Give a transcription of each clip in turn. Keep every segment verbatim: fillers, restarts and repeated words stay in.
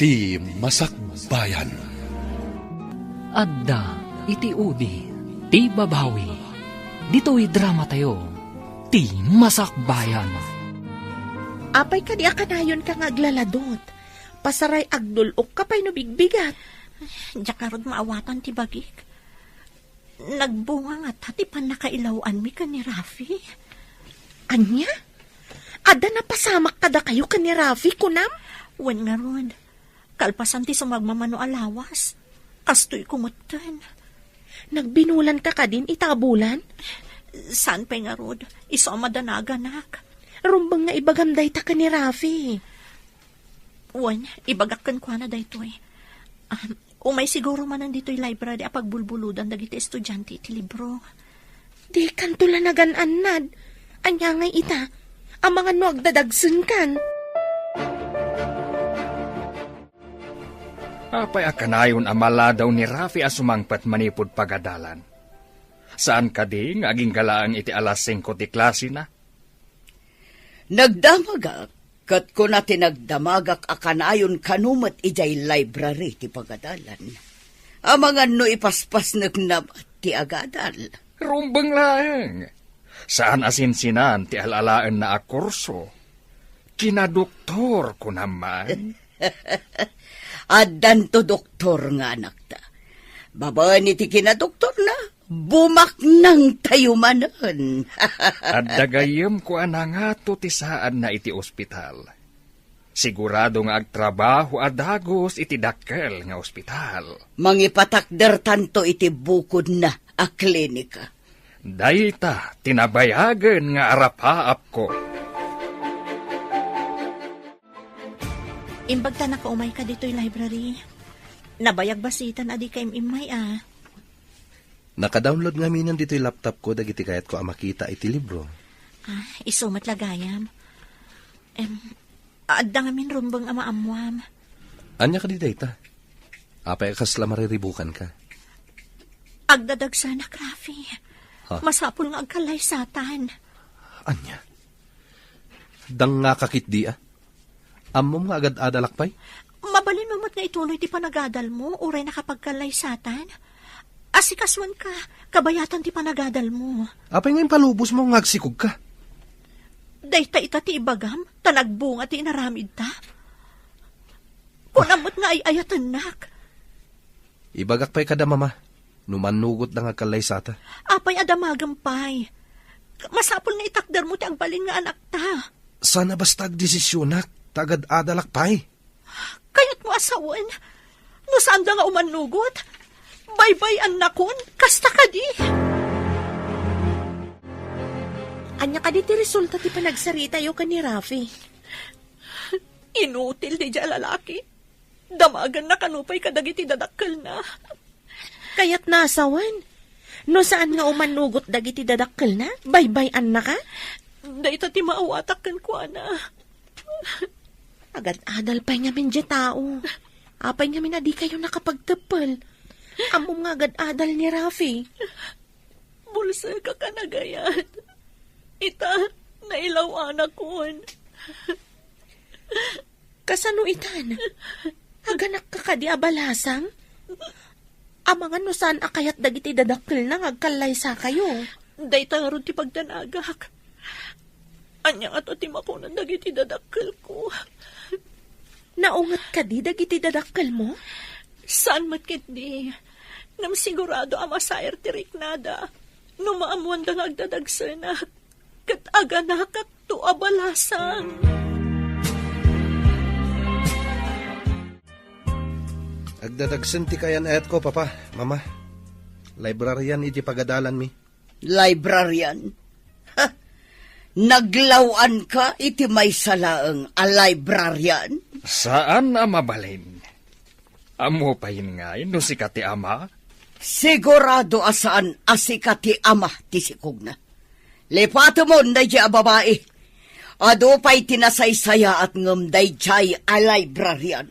Ti Masakbayan. Adda iti udi ti babawi. Ditoy dramatayo, Ti Masakbayan. Apay kadi a kanayonka nga aglaladot? Pasaray agdul-okka pay no bigbigat. Diak ngarud maawatan ti bagik. Nagbunga ngata ti pannakailaw-anmi ken ni Rafi. Ania? Adda napasamak kadakayo ken ni Rafi, kunam? Wen ngarud, kalpasan ti sumagmamano a lawas. Kastoy kumetten. Nagbinulanka kadin ita a bulan? Saan pay ngarud, isu a madanaganak. Rumbeng nga ibagam dayta ken ni Rafi. Wen, ibagak kenkuana daytoy. Um, umay siguro manen ditoy library a pagbulbuludan dagiti estudiante iti libro. Dikanto la nagan-annad. Ania ngay ita? Amangan no agdadagsenkan. Apay a kanayon a maladaw ni Rafi a sumangpet manipud pagadalan? Saan kadi nga agingga laeng iti alas singko ti klasena? Nagdamagak, ket kuna ti nagdamagak a kanayon kano met idiay library ti pagadalan. Amangan no ipaspasnekna met ti agadal. Rumbeng laeng. Saan a sinsinan ti al-alaenna a kurso. Kinadoktor, kunam man. Addanto doktor nga anakta. Babaen iti kinadoktorna, bumaknangtayo manen. Adda gayyem kuana ngato ti saanna iti ospital. Sigurado nga agtrabaho a dagus iti dakkel nga ospital. Mangipatakdertanto iti bukodna a klinika. Dayta ti nabayagen nga arapaapko. Imbag ta nakaumayka ditoy library. Nabayag bassit a dika im-immay a. Naka-download ngaminen ditoy laptopko dagiti kayatko a makita iti libro. Ah, isu met la gayam. Em, adda ngamin rumbeng a maammuam. Ania kadi dayta? Apay a kasla mariribukanka? Agdadagsanak, Rafi. Ha? Masapul nga agkallaysatan. Ania? Dangngaka ketdi a? Ammom nga agad-adalak pay? Mabalinmo met nga ituloy ti panagadalmo, uray nakapagkallaysatan. Asikasuenka, kabayatan ti panagadalmo. Apay nga impalubosmo nga agsikogka? Dayta ita ti ibagam, ta nagbunga ti inaramidta. Kunam met nga ay-ayatennak. Ibagak pay kada mama, no mannugotda nga agkallaysata. Apay a damagem pay? Masapul nga itakdermo ti agbalin nga anakta. Saan a basta agdesisionak, ta agad-adalak pay. Kayatmo a sawen? No saanda nga umannugot, baybay-annakon, kasta kadi. Ania kadi ti resulta ti panagsaritayo ken ni Rafi? Inutil daydiay a lalaki. Damagenna kano pay kadagiti dadakkelna. Kayatna a sawen? No saan nga umannugot dagiti dadakkelna, baybay-annaka? Dayta ti maawatak kenkuana. Agad-adal pay ngamin diay tao. Apay ngamin a dikayo nakapagteppel? Ammom nga agad-adal ni Rafi. Bulsek a kanagayan. Ita, nailaw-anakon. Kasano itan? Aganakka kadi a balasang? Amangan no saan a kayat dagiti dadakkelna nga agkallaysakayo. Dayta ngarud ti pagdanagak. Ania ngato ti makunan dagiti dadakkelko? Naunget kadi dagiti dadakkelmo? Saan met ketdi. Ngem sigurado a masair ti riknada no maammoanda nga agdadagsenak. Ket aganakakto a balasang. Agdadagsen ti kayan-ayatko, Papa, Mama. Librarian iti pagadalanmi. Librarian? Ha? Naglaw-anka iti maysa laeng a librarian? Saan a mabalin. Ammo pay ngay no sika ti ama? Sigurado a saan a sika ti ama ti sikogna. Lipatemon daydiay a babai. Adu pay ti nasaysayaat ngem daydiay a librarian.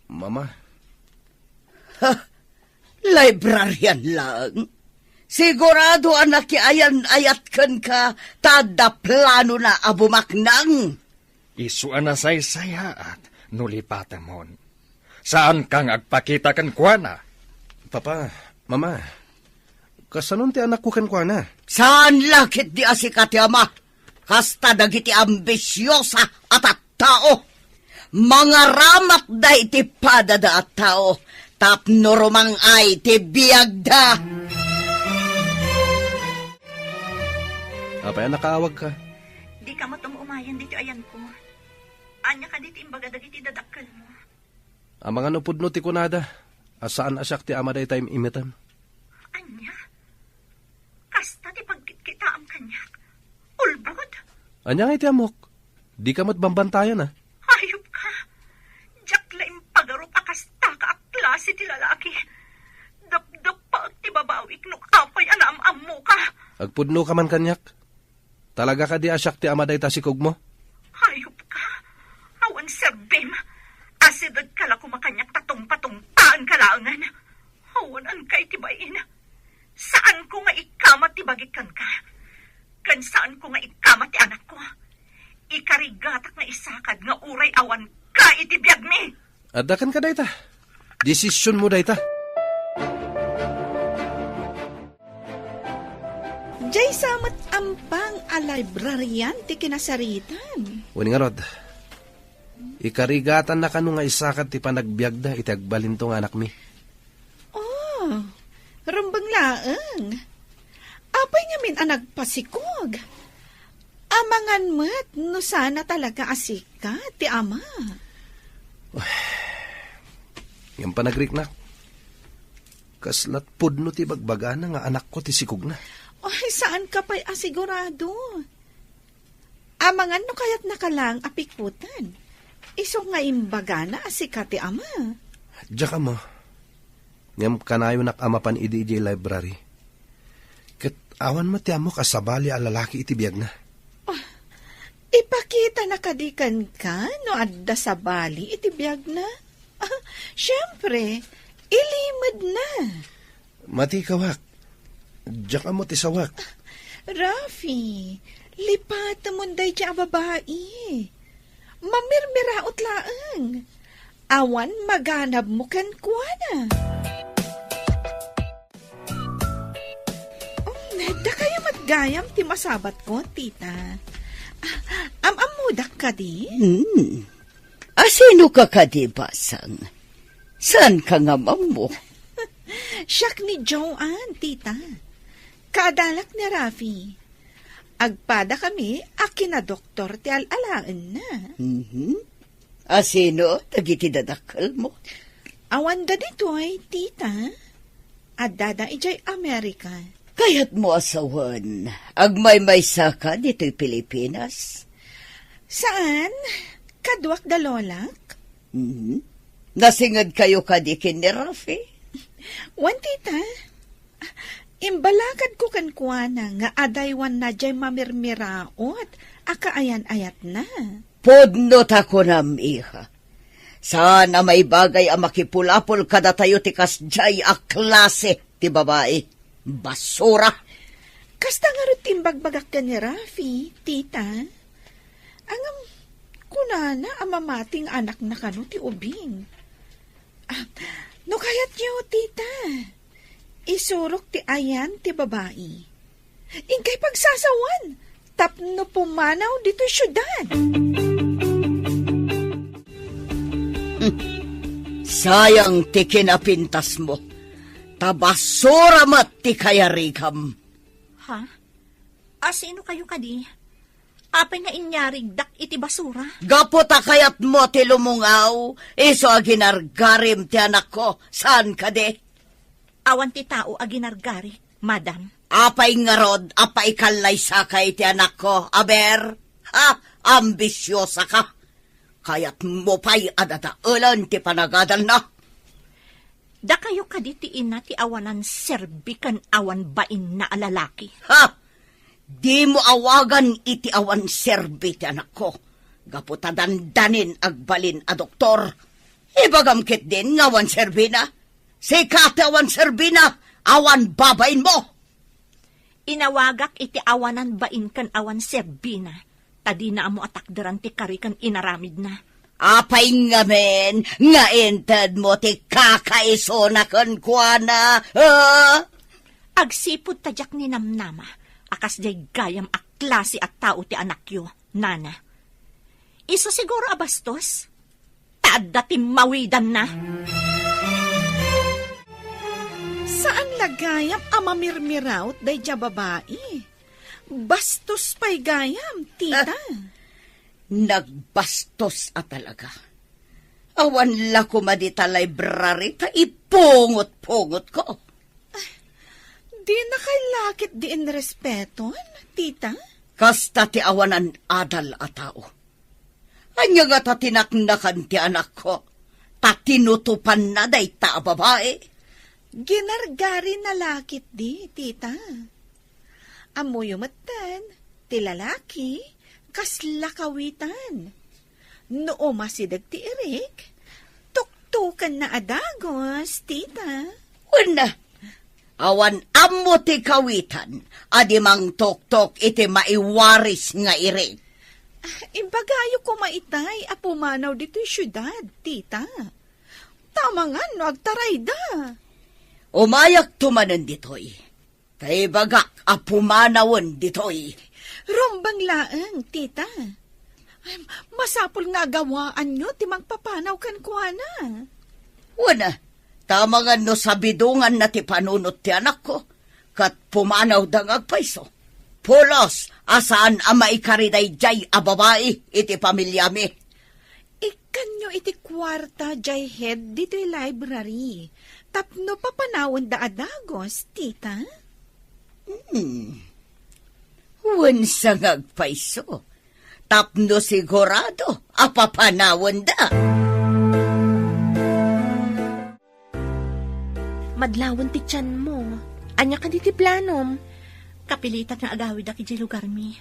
Mama. Ha? Librarian laeng? Sigurado a nakiayan-ayat kenka ta adda planona a bumaknang. Isu a nasaysayaat no lipatemon. Saanka nga agpakita kenkuana? Papa, Mama, kasanon ti anakko kenkuana? Saan la ketdi a sika ti ama. Kasta dagiti ambisiosa a tattao. Mangaramatda iti padada a tao tapno rumang-ay ti biagda. Apay a nakaawagka? Dika met um-umayen ditoy ayanko. Ania kadi ti imbaga dagiti dadakkelmo? Amangan no pudno ti kunada a saan a siak ti ama dayta im-imetem. Ania? Kasta ti pagkitkitaem kaniak? Ulbod? Ania ngay ti ammok? Dika met bambantayan, a? Hayop ka! Diak la impagarup a kasta ka a klase ti lalaki. Dapdappaek ti babawik no apay a naam-ammoka. Agpudnoka man kaniak. Talaga kadi a siak ti ama dayta sikogmo? Hayop ka! Awan serbim! Asidegka la koma kaniak ta tungpatungpaenka laengen. Awan-anka iti bain. Saanko nga ikamat ti bagik kenka. Ken saanko nga ikamat ti anakko. Ikarigatak nga isakad nga uray awanka iti biagmi. Adda kenka dayta. Desisionmo dayta. Diay sa met ampang a librarian ti kinasaritan. Wen ngarud, ikarigatannaka no nga isakad ti panagbiagda iti agbalinto nga anakmi. Oh, rumbeng laeng. Apay ngamin a nagpasikog? Amangan met no saan a talaga a sika ti ama. Ngem panagriknak, kasla pudno ti bagbagana nga anakko ti sikogna. Ay, saanka pay a sigurado. Amangan no kayatnaka laeng a pikutan. Isu nga imbagana a sika ti ama. Diak ammo. Ngem kanayonak a mapan idi idiay library. Ket awan met ti ammok a sabali a lalaki iti biagna. Ah, ipakitana kadi kenka no adda sabali iti biagna? Ah, siempre, ilimedna. Mati kawak. Diak ammo ti sawak. Rafi, lipatemon daydi a babai. Mamirmiraot laeng. Awan maganabmo kenkuana. Um, dakayo met gayam ti masabatko, tita. Ah, am-ammodak kadi? Hmm. Asino ka kadi, Basang? Saan ka nga mammo? Siak ni Joanne, tita. Kaadalak ni Rafi. Agpada kami a kinadoktor ti al-alaenna. Mhm. Asino dagiti dadakkelmo? Awanda ditoy, tita. Addada idiay Amerika. Kayatmo a sawen, agmaymaysaka ditoy Pilipinas? Saan, kaduak da lolak. Mhm. Nasingedkayo kadi ken ni Rafi? Wen, tita. Imbalakadko kenkuana nga adaywanna diay mamirmiraot a kaayan-ayatna. Pudno ta kunam, iha. Saan a maibagay a makipulapol kadatayo ti kasdiay a klase ti babai. Basura! Kasta ngarud ti imbagbagak ken ni Rafi, tita. Ngem, kunana a mamati nga anakna kano ti ubing. Ah, no kayatyo, tita, isurok ti ayan ti babai. Inkay pagsasawan tapno pumanaw ditoy siudad. Sayang ti kinapintasmo, ta basura met ti kayarigam. Ha? Asino kayo kadi? Apay nga inyarigdak iti basura? Gapu ta kayatmo ti lumungaw, isu a ginargarim ti anakko, saan kadi? Awan ti tao a ginargarik, madam. Apay ngarud a paikallaysaka iti anakko, aber? Ha? Ambisiosa ka? Kayatmo pay a dadaelen ti panagadalna? Dakayo kadi ti ina ti awanan serbi ken awan bainna a lalaki. Ha! Dimo awagan iti awan serbi ti anakko, gapu ta dandanin agbalin a doktor. Ibagam ketdin nga awan serbina. Sika ti awan serbina, awan babainmo. Inawagak iti awanan bain ken awan serbina, ta dina ammo a takderan ti kari ken inaramidna. Apay ngamin nga intedmo ti kakaisuna kenkuana, ha? Agsipud ta diak ninamnama a kasdiay gayam a klase a tao ti anakyo, nana. Isu siguro a bastos? Ta adda timmawidanna. Saan la gayam a mamirmiraot daydiay a babai. Bastos pay gayam, tita. Ah, nagbastos a talaga. Awan la koma dita library ta ipungot-pungotko. Dina kay la ketdi inrespeton, tita? Kasta ti awanan adal a tao. Ania ngata ti naknakan ti anakko, ta tinutopanna dayta a babai? Ginargarina la ketdi, tita. Ammoyo metten, ti lalaki, kasla kawitan. No umasideg ti irik, tuktokenna a dagus, tita. Wen, awan ammo ti kawitan a di mangtoktok iti maiwaris nga irik. Ah, ibagayo koma itay a pumanaw ditoy siudad, tita. Tamangan no agtarayda. Umayakto manen ditoy. Ta ibagak a pumanawen ditoy. Rumbeng laeng, tita. Ay, masapul nga agawaanyo ti mangpapanaw kenkuana. Wen, tamangan no sabidonganna ti panunot ti anakko, ket pumanawda nga agpayso. Pulos a saan a maikari daydiay a babai iti pamiliami. Ikkanyo iti kuarta diay head ditoy library tapno papanawenda a dagus, tita? Hmm. Wen sa nga agpayso, tapno sigurado a papanawenda. Madlawen ti tianmo. Ania kadi ti planom? Kapilitan nga agawidak idiay lugarmi.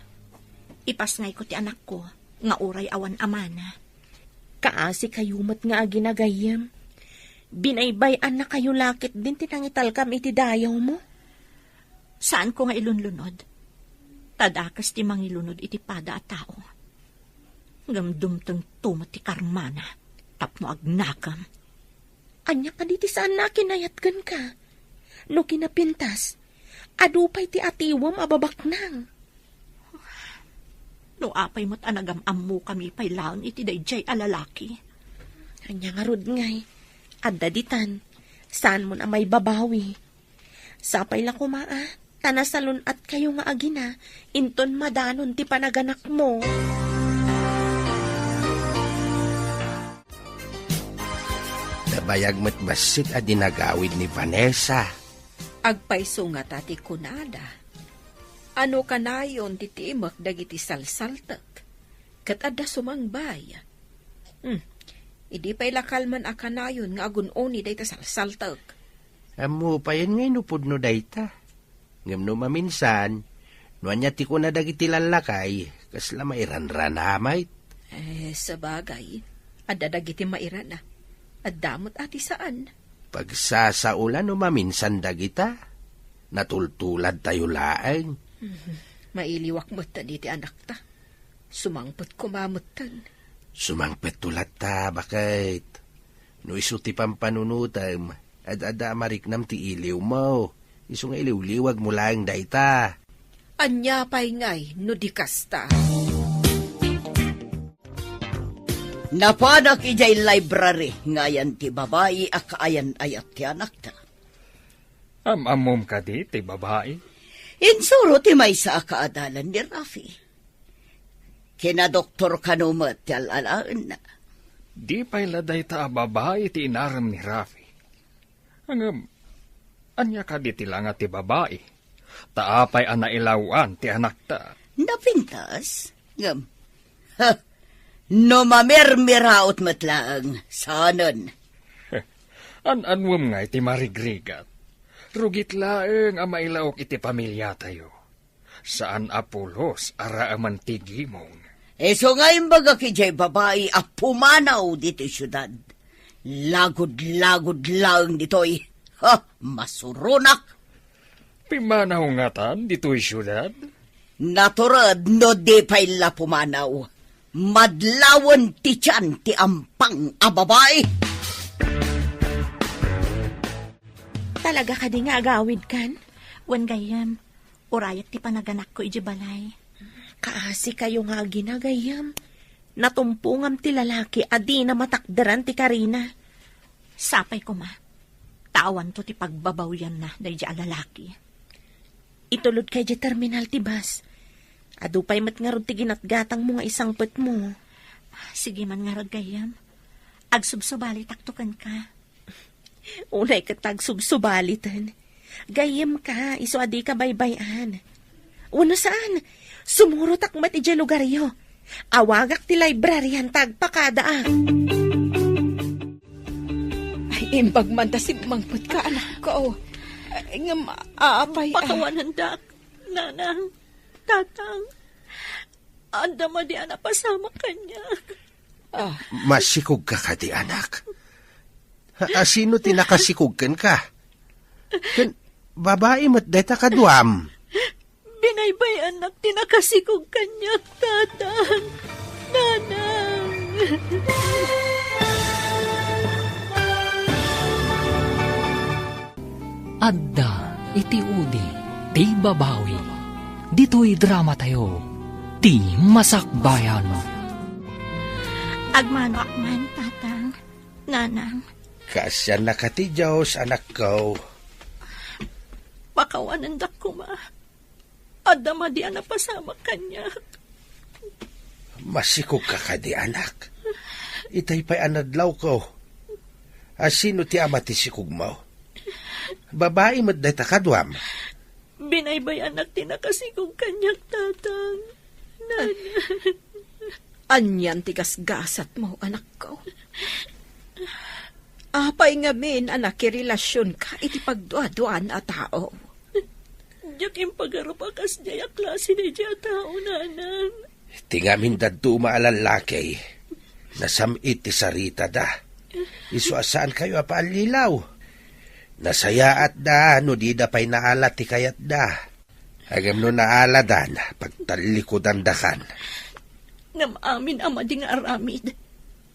Ipasngayko ti anakko nga uray awan amana. Kaasikayo met nga agina gayyem. Binaybay-annakayo la ketdin ti nangitalkam iti dayawmo. Saanko nga ilunlunod. Ta dakes ti mangilunod iti pada a tao. Ngem dumtengto met ti karmana tapno agnakam. Ania kadi ti saanna a kinayat kenka? No kinapintas, adu pay ti atiwem a babaknang. No apay met a nagam-ammokami pay laeng iti daydiay a lalaki. Ania ngarud ngay, adda ditan, saanmon a maibabawi. Sapay la koma a, ta nasalun-atkayo nga agina, inton madanon ti panaganakmo. Nabayag met bassit a dinagawid ni Vanessa. Agpayso ngata ti kunada. Ano kanayon ti timek dagiti salsaltek? Ket adda sumangbay. Hmm. Idi pay la kalman a kanayon nga agun-oni dayta salsaltek. Ammo payen nga inupod no dayta. Ngem no maminsan, no ania ti kuna dagiti lallakay, kasla mairanrana met. Eh, sabagay, adda dagiti mairana. Adda met a ti saan. Pagsasaola no maminsan dagita. Natultuladtayo laeng. Mhm. Mailiwak metten iti anakta. Sumangpet koma metten. Sumangpetto latta, baket. No isu ti pampanunotem, ad-adda a mariknam ti iliwmo. Isu nga iliwliwagmo laeng dayta. Ania pay ngay no di kasta? Napanak idiay library nga ayan ti babai a kaayan-ayat ti anakta. Am-ammom kadi ti babai? Insuro ti maysa a kaadalan ni Rafi. Kinadoktor kano met ti al-alaenna. Di pay la dayta a babai ti inarem ni Rafi. Ngem, ania kadi ti langa ti babai? Ta apay a nailaw-an ti anakta? Napintas? Ngem, ha, no mamirmiraot met laeng, saanen. An-anuem ngay ti marigrigat? Rugit laeng a mailaok iti pamiliatayo. Saan a pulos a raaman ti gimong. Isu nga imbagak idiay babai a pumanaw ditoy siudad. Lagud-lagud laeng ditoy. Ha, masuronak. Pimanaw ngatan ditoy siudad? Natured no di pay la pumanaw. Madlawen ti tian ti ampang a babai. Talaga kadi nga agawidkan? Wen gayyem, urayek ti panaganakko idiay balay. Kaasi kayo nga agina, gayyem. Natumpongam ti lalaki a dina matakderan ti karina. Sapay koma, ta awanto ti pagbabawyanna daydiay a lalaki. Itulodka idiay terminal ti bus. Adu pay met ngarud ti ginatgatangmo nga isangpetmo. Sige man ngarud, gayyem. Agsubsubalitakto kenka. Unay ket agsubsubaliten. Gayyemka, isu a dika baybay-an. Wenno saan, sumurotak met idiay lugaryo. Awagak ti librarian ta agpakadaak. Ay, imbag man ta simmangpetka, anakko. Ay, ngem, apay, ah. Pakawanendak, nanang, tatang. Adda madi a napasamak kaniak. Ah. Masikogka kadi, anak? Ha, a, sino ti nakasikog kenka? Ken babai met dayta kaduam. Binaybay-annak ti nakasikog kaniak, tatang, nanang. Adda iti udi ti babawi. Ditoy dramatayo, ti masakbayan. Agmanoak man, tatang, nanang. Kaasiannaka ti Dios, anakko. Pakawanendak koma. Adda madi a napasamak kaniak. Masikogka kadi, anak? Itay pay a nadlawko. A, sino ti ama ti sikogmo? Babai met dayta kaduam. Binaybay-annak ti nakasikog kaniak, tatang. Nanang. Anian ti gasgasatmo, anakko? Apay ngamin a nakirelasionka iti pagduaduan a tao? Diak impagarup a kasdiay a klase daydiay a tao, nanang. Ti ngamin dadduma a lallaki, nasam-it ti saritada. Isu a saankayo a paallilaw. Nasayaatda no dida pay naala ti kayatda. Ngem no naaladan, pagtallikudandakan. Ngem amin a madi nga aramid,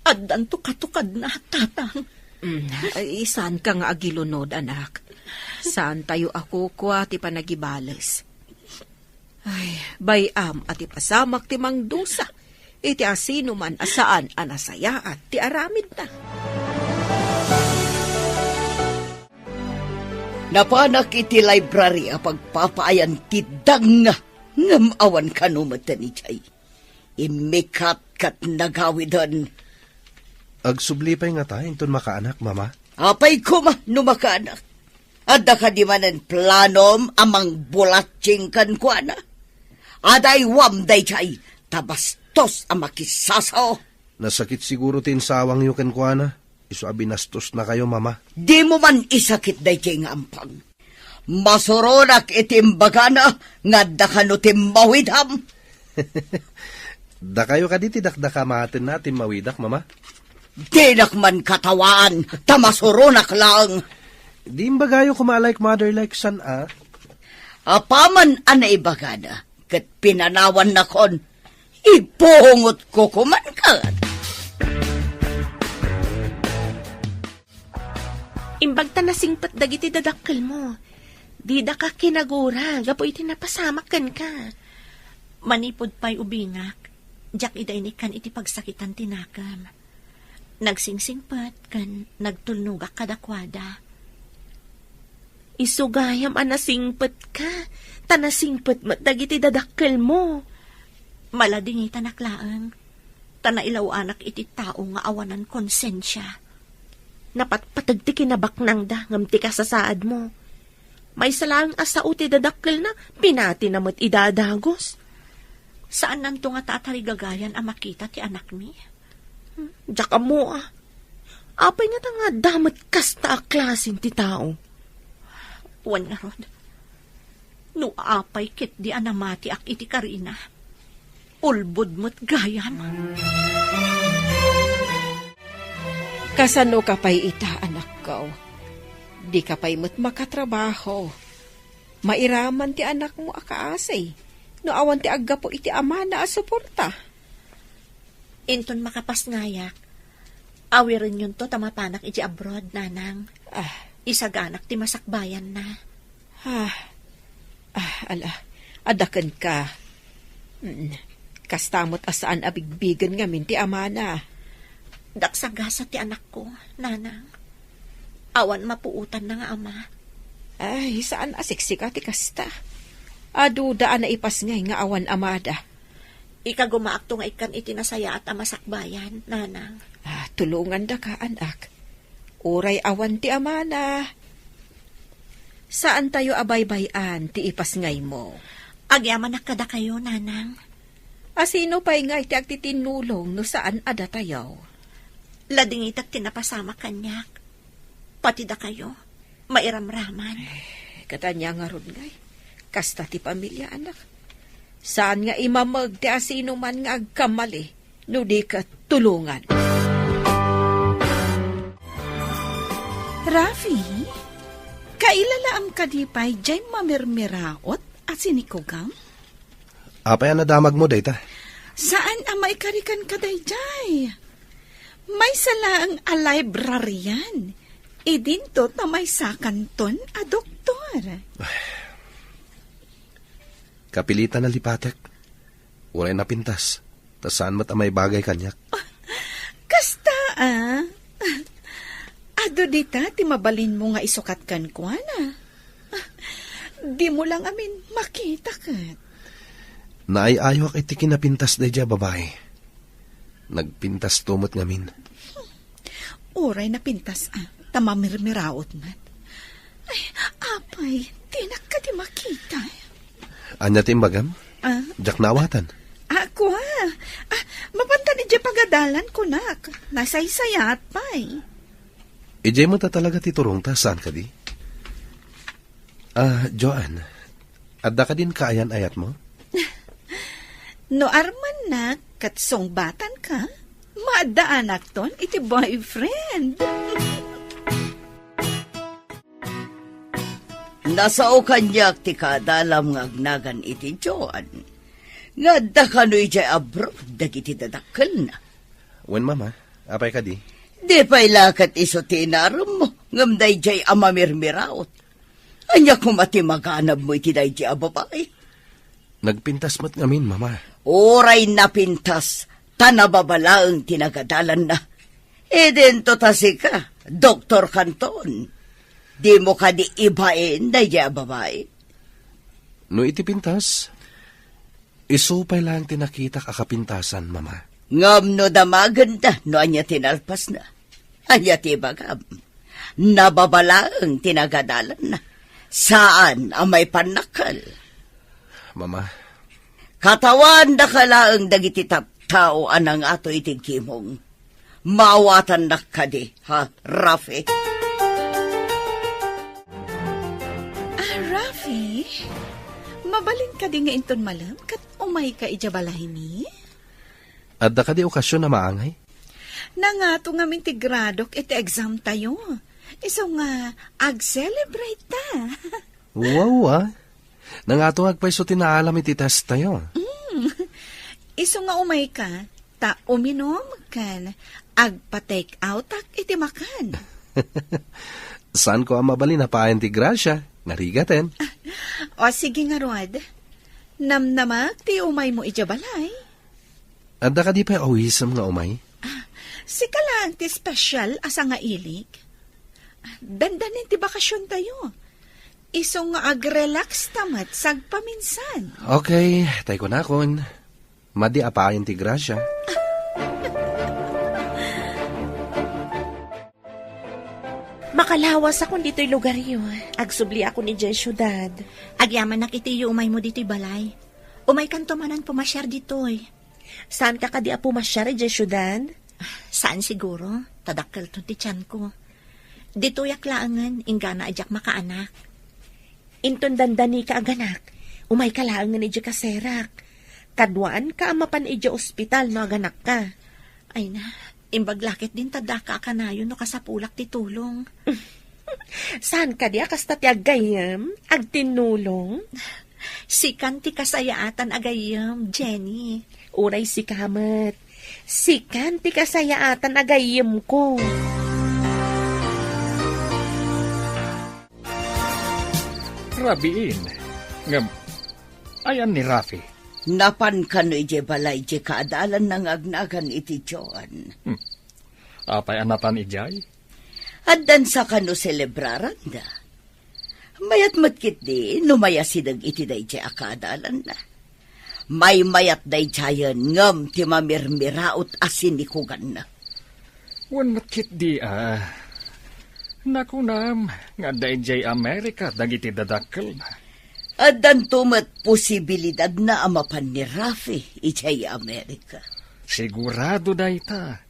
addanto katukadna, tatang. Mm, ay, saanka nga agilunod, anak. Saantayo a kukua ti panagibales. Ay, bay-am a ti pasamak ti mangdusa iti asinoman a saan a nasayaat ti aramidna. Napanak iti library a pagpapaayan ti dangna, ngem awan kano met idiay. Immikat ket nagawiden. Agsubli pay ngata inton makaanak, Mama? Apay koma no makaanak? Adda kadi manen planom a mangbulatsing kenkuana? Adaywam daydiay ta bastos a makisasao. Nasakit siguro ti insawangyo kenkuana. Isu a binastosnakayo, Mama. Dimo man isakit daydiay nga ampang. Masuronak iti imbagana nga adda kano ti mawidam. Dakayo kadi ti dakdakamatenna a timmawidak, Mama? Dinak man katawaan, ta masuronak laeng. Di imbagayo koma a like mother, like son, a? Apaman a naibagana, ket pinanawannakon, ipungotko koman ket. Imbag ta nasingpet dagiti dadakkelmo. Didaka kinagura gapu iti napasamak kenka. Manipud pay ubingak, diak ida inikkan iti pagsakitan ti nakem. Nagsingsingpet ken nagtulnogak kadakuada. Isu gayam a nasingpetka, ta nasingpet met dagiti dadakkelmo. Maladingitanak laeng, ta nailaw-anak iti tao nga awanan konsensia. Napatpateg ti kinabaknangda ngem ti kasasaadmo. Maysa laeng a sao ti dadakkelna, pinatina met ida a dagus. Saannanto ngata a tarigagayan a makita ti anakmi? Hmm, diak ammo a. Apay ngata nga adda met kasta a klasen ti tao? Wen ngarud, no apay ketdi a namatiak iti karina, ulbod met gayam. Kasanoka pay ita, anakko? Dika pay met makatrabaho. Mairaman ti anakmo a kaasi no awan ti aggapu iti amana a suporta. Inton makapasngayak, awirenyonto ta mapanak iti abroad, Nanang. Ah. Isaganak ti masakbayanna. Ah. Ah, ala, adda kenka. Mm, kasta met a saan a bigbigen ngamin ti amana. Daksagasat ti anakko, Nanang. Awan mapuotanna nga ama. Ay, saan a siksika ti kasta. Aduda a naipasngay nga awan amada. Ikagumaakto nga ikkan iti nasayaat a masakbayan, Nanang. Ah, tulongandaka, anak. Uray awan ti amana, saantayo a baybay-an ti ipasngaymo. Agyamanak kadakayo, Nanang. A sino pay ngay ti agtitinnulong no saan a datayo? Ladingitak ti napasamak kaniak. Pati dakayo, mairamraman. Eh, katanya ngarud ngay. Kasta ti pamilya, anak. Saan nga imameg ti asinoman nga agkamali no di ket tulongan. Rafi, kailalaam kadi pay jay mamirmiraot a sinikugam? Apay a nadamagmo dayta? Saan a maikarikan ka dayjay? Maysa laeng a librarian. Idinto ta maysakanton a doktor. Kapilitan a lipatek. Uray napintas. Ta saan met a maibagay kaniak. Kasta, a? Adu dita ti mabalinmo nga isukat kenkuana. Dimo lang amin makita ket. Naay-ayok iti kinapintas daydiay a babai. Nagpintasto met ngamin. Uray napintas, a, ta mamirmiraot met. Ay, apay, dinak kadi makita. Ania ti imbagam? A? Diak naawatan. A, kua. A, mapantan idiay pagadalan, kunak. Nasaysayaat pay. Idiay met a talaga ti turongta, saan kadi? A, Joan, adda kadin kaayan-ayatmo? No armannak ket sungbatanka, maaddaanakton iti boyfriend. Nasao kaniak ti kaadalam nga agnagan iti Joan, nga adda kano idiay abroad dagiti dadakkelna. Wen, Mama, apay kadi? Di pay la ket isu ti inaremmo, ngem daydiay a mamirmiraot. Ania koma ti maganabmo iti daydiay a babai? Nagpintas met ngamin, Mama. Uray napintas, ta nababalaeng ti nagadalanna. Idinto ta sika, Doktor Canton. Dimo kadi ibain daydiay a babai? No iti pintas, isu pay laeng ti nakitak a kapintasan, Mama. Ngem no damagenda no ania ti nalpasna, ania ti ibagam? Nababalaeng ti nagadalanna. Saan a maipannakkel. Mama. Katawandaka laeng dagiti tattao a nangato iti gimong. Maawatannak kadi, ha, Rafi? A, Rafi, mabalin kadi nga inton malem ket umayka idiay balaymi? Adda kadi okasion a maangay? Nangato ngamin ti gradok iti exam tayo. Isu nga ag-celebrate ta. Wow, a. Nangato nga agpayso ti naalam iti test tayo. Mm. Isu nga umayka, ta uminum ken agpa-take out-ak iti makan. Saanko a mabalin a paayan ti grasya, narigaten. O, sige ngarud. Namnamak ti umaymo idiay balay. Adda kadi pay awisem nga umay? A, sika laeng ti special a sangailik. Dandanin ti bakasion tayo. Isu nga ag-relax ta met sagpaminsan. Okay, tay kunakon. Madi a paayan ti grasya. Makalawasakon ditoy lugaryo. Agsubliakon idiay siudad. Agyamanak iti iumaymo ditoy balay. Umaykanto manen pumasiar ditoy. Saanka kadi a pumasiar idiay siudad? Saan siguro, ta dakkelton ti tianko. Ditoyak laengen, inggana a diak makaanak. Inton dandanika aganak, umayka laengen idiay kaserak. Kaduaanka a mapan idiay ospital no aganakka. Ay na, imbag la ketdin ta daka a kanayon no kasapulak ti tulong. Saan kadi a kasta ti aggayyem, agtinnulong? Sikan ti kasayaatan a gayyem, Jenny. Uray sika met. Sikan ti kasayaatan a gayyemko. Rabiin, ngem, ayan ni Rafi? Napan kano idiay balay diay kaadalanna nga agnagan iti Joan. Hmm. Apay a napan idiay? Addansa kano selebraranda. Mayat met ketdi no mayasideg iti daydiay a kaadalanna. Maymayat daydiayen ngem ti mamirmiraot a sinikuganna. Wen met ketdi a. Nakunam nga adda idiay Amerika dagiti dadakkelna. Addanto met posibilidadna a mapan ni Rafi idiay Amerika. Sigurado dayta.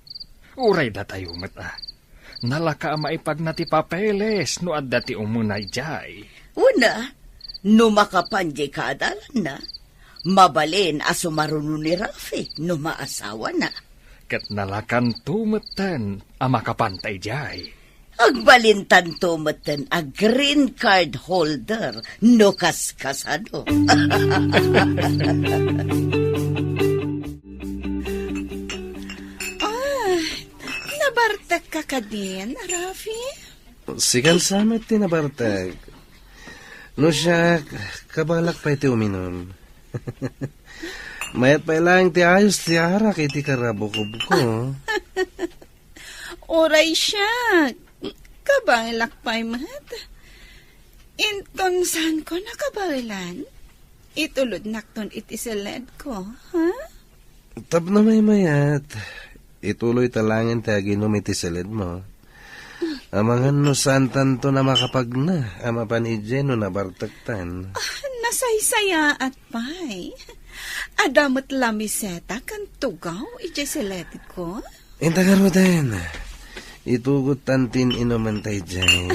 Uray datayo met a. Nalaka a maipagna ti papeles no adda ti umuna idiay. Una, no makapan diay kaadalanna, mabalin a sumaruno ni Rafi no maasawana. Ket nalakanto metten a makapanta idiay. Agbalintanto metten a green card holder no kaskasado. Ah, nabartekka kadin, Rafi? Sikan sa met ti nabartek. No siak, kabalak pay ti uminum. Mayat pay laeng ti ayos ti arak iti karabukobko. Uray siak, kabaelak pay met. Inton saanko nakabaelan, itulodnakton iti seledko, ha? Tapno maymayat, ituloyta laengen ti aginum iti seledmo. Amangan no saantanton a makapagna a mapan idiay no nabartektan. Ah, nasaysayaat pay. Adda met lamiseta ken tugaw idiay seledko. Inta ngaruden, itugottan ti in-inumenta idiay.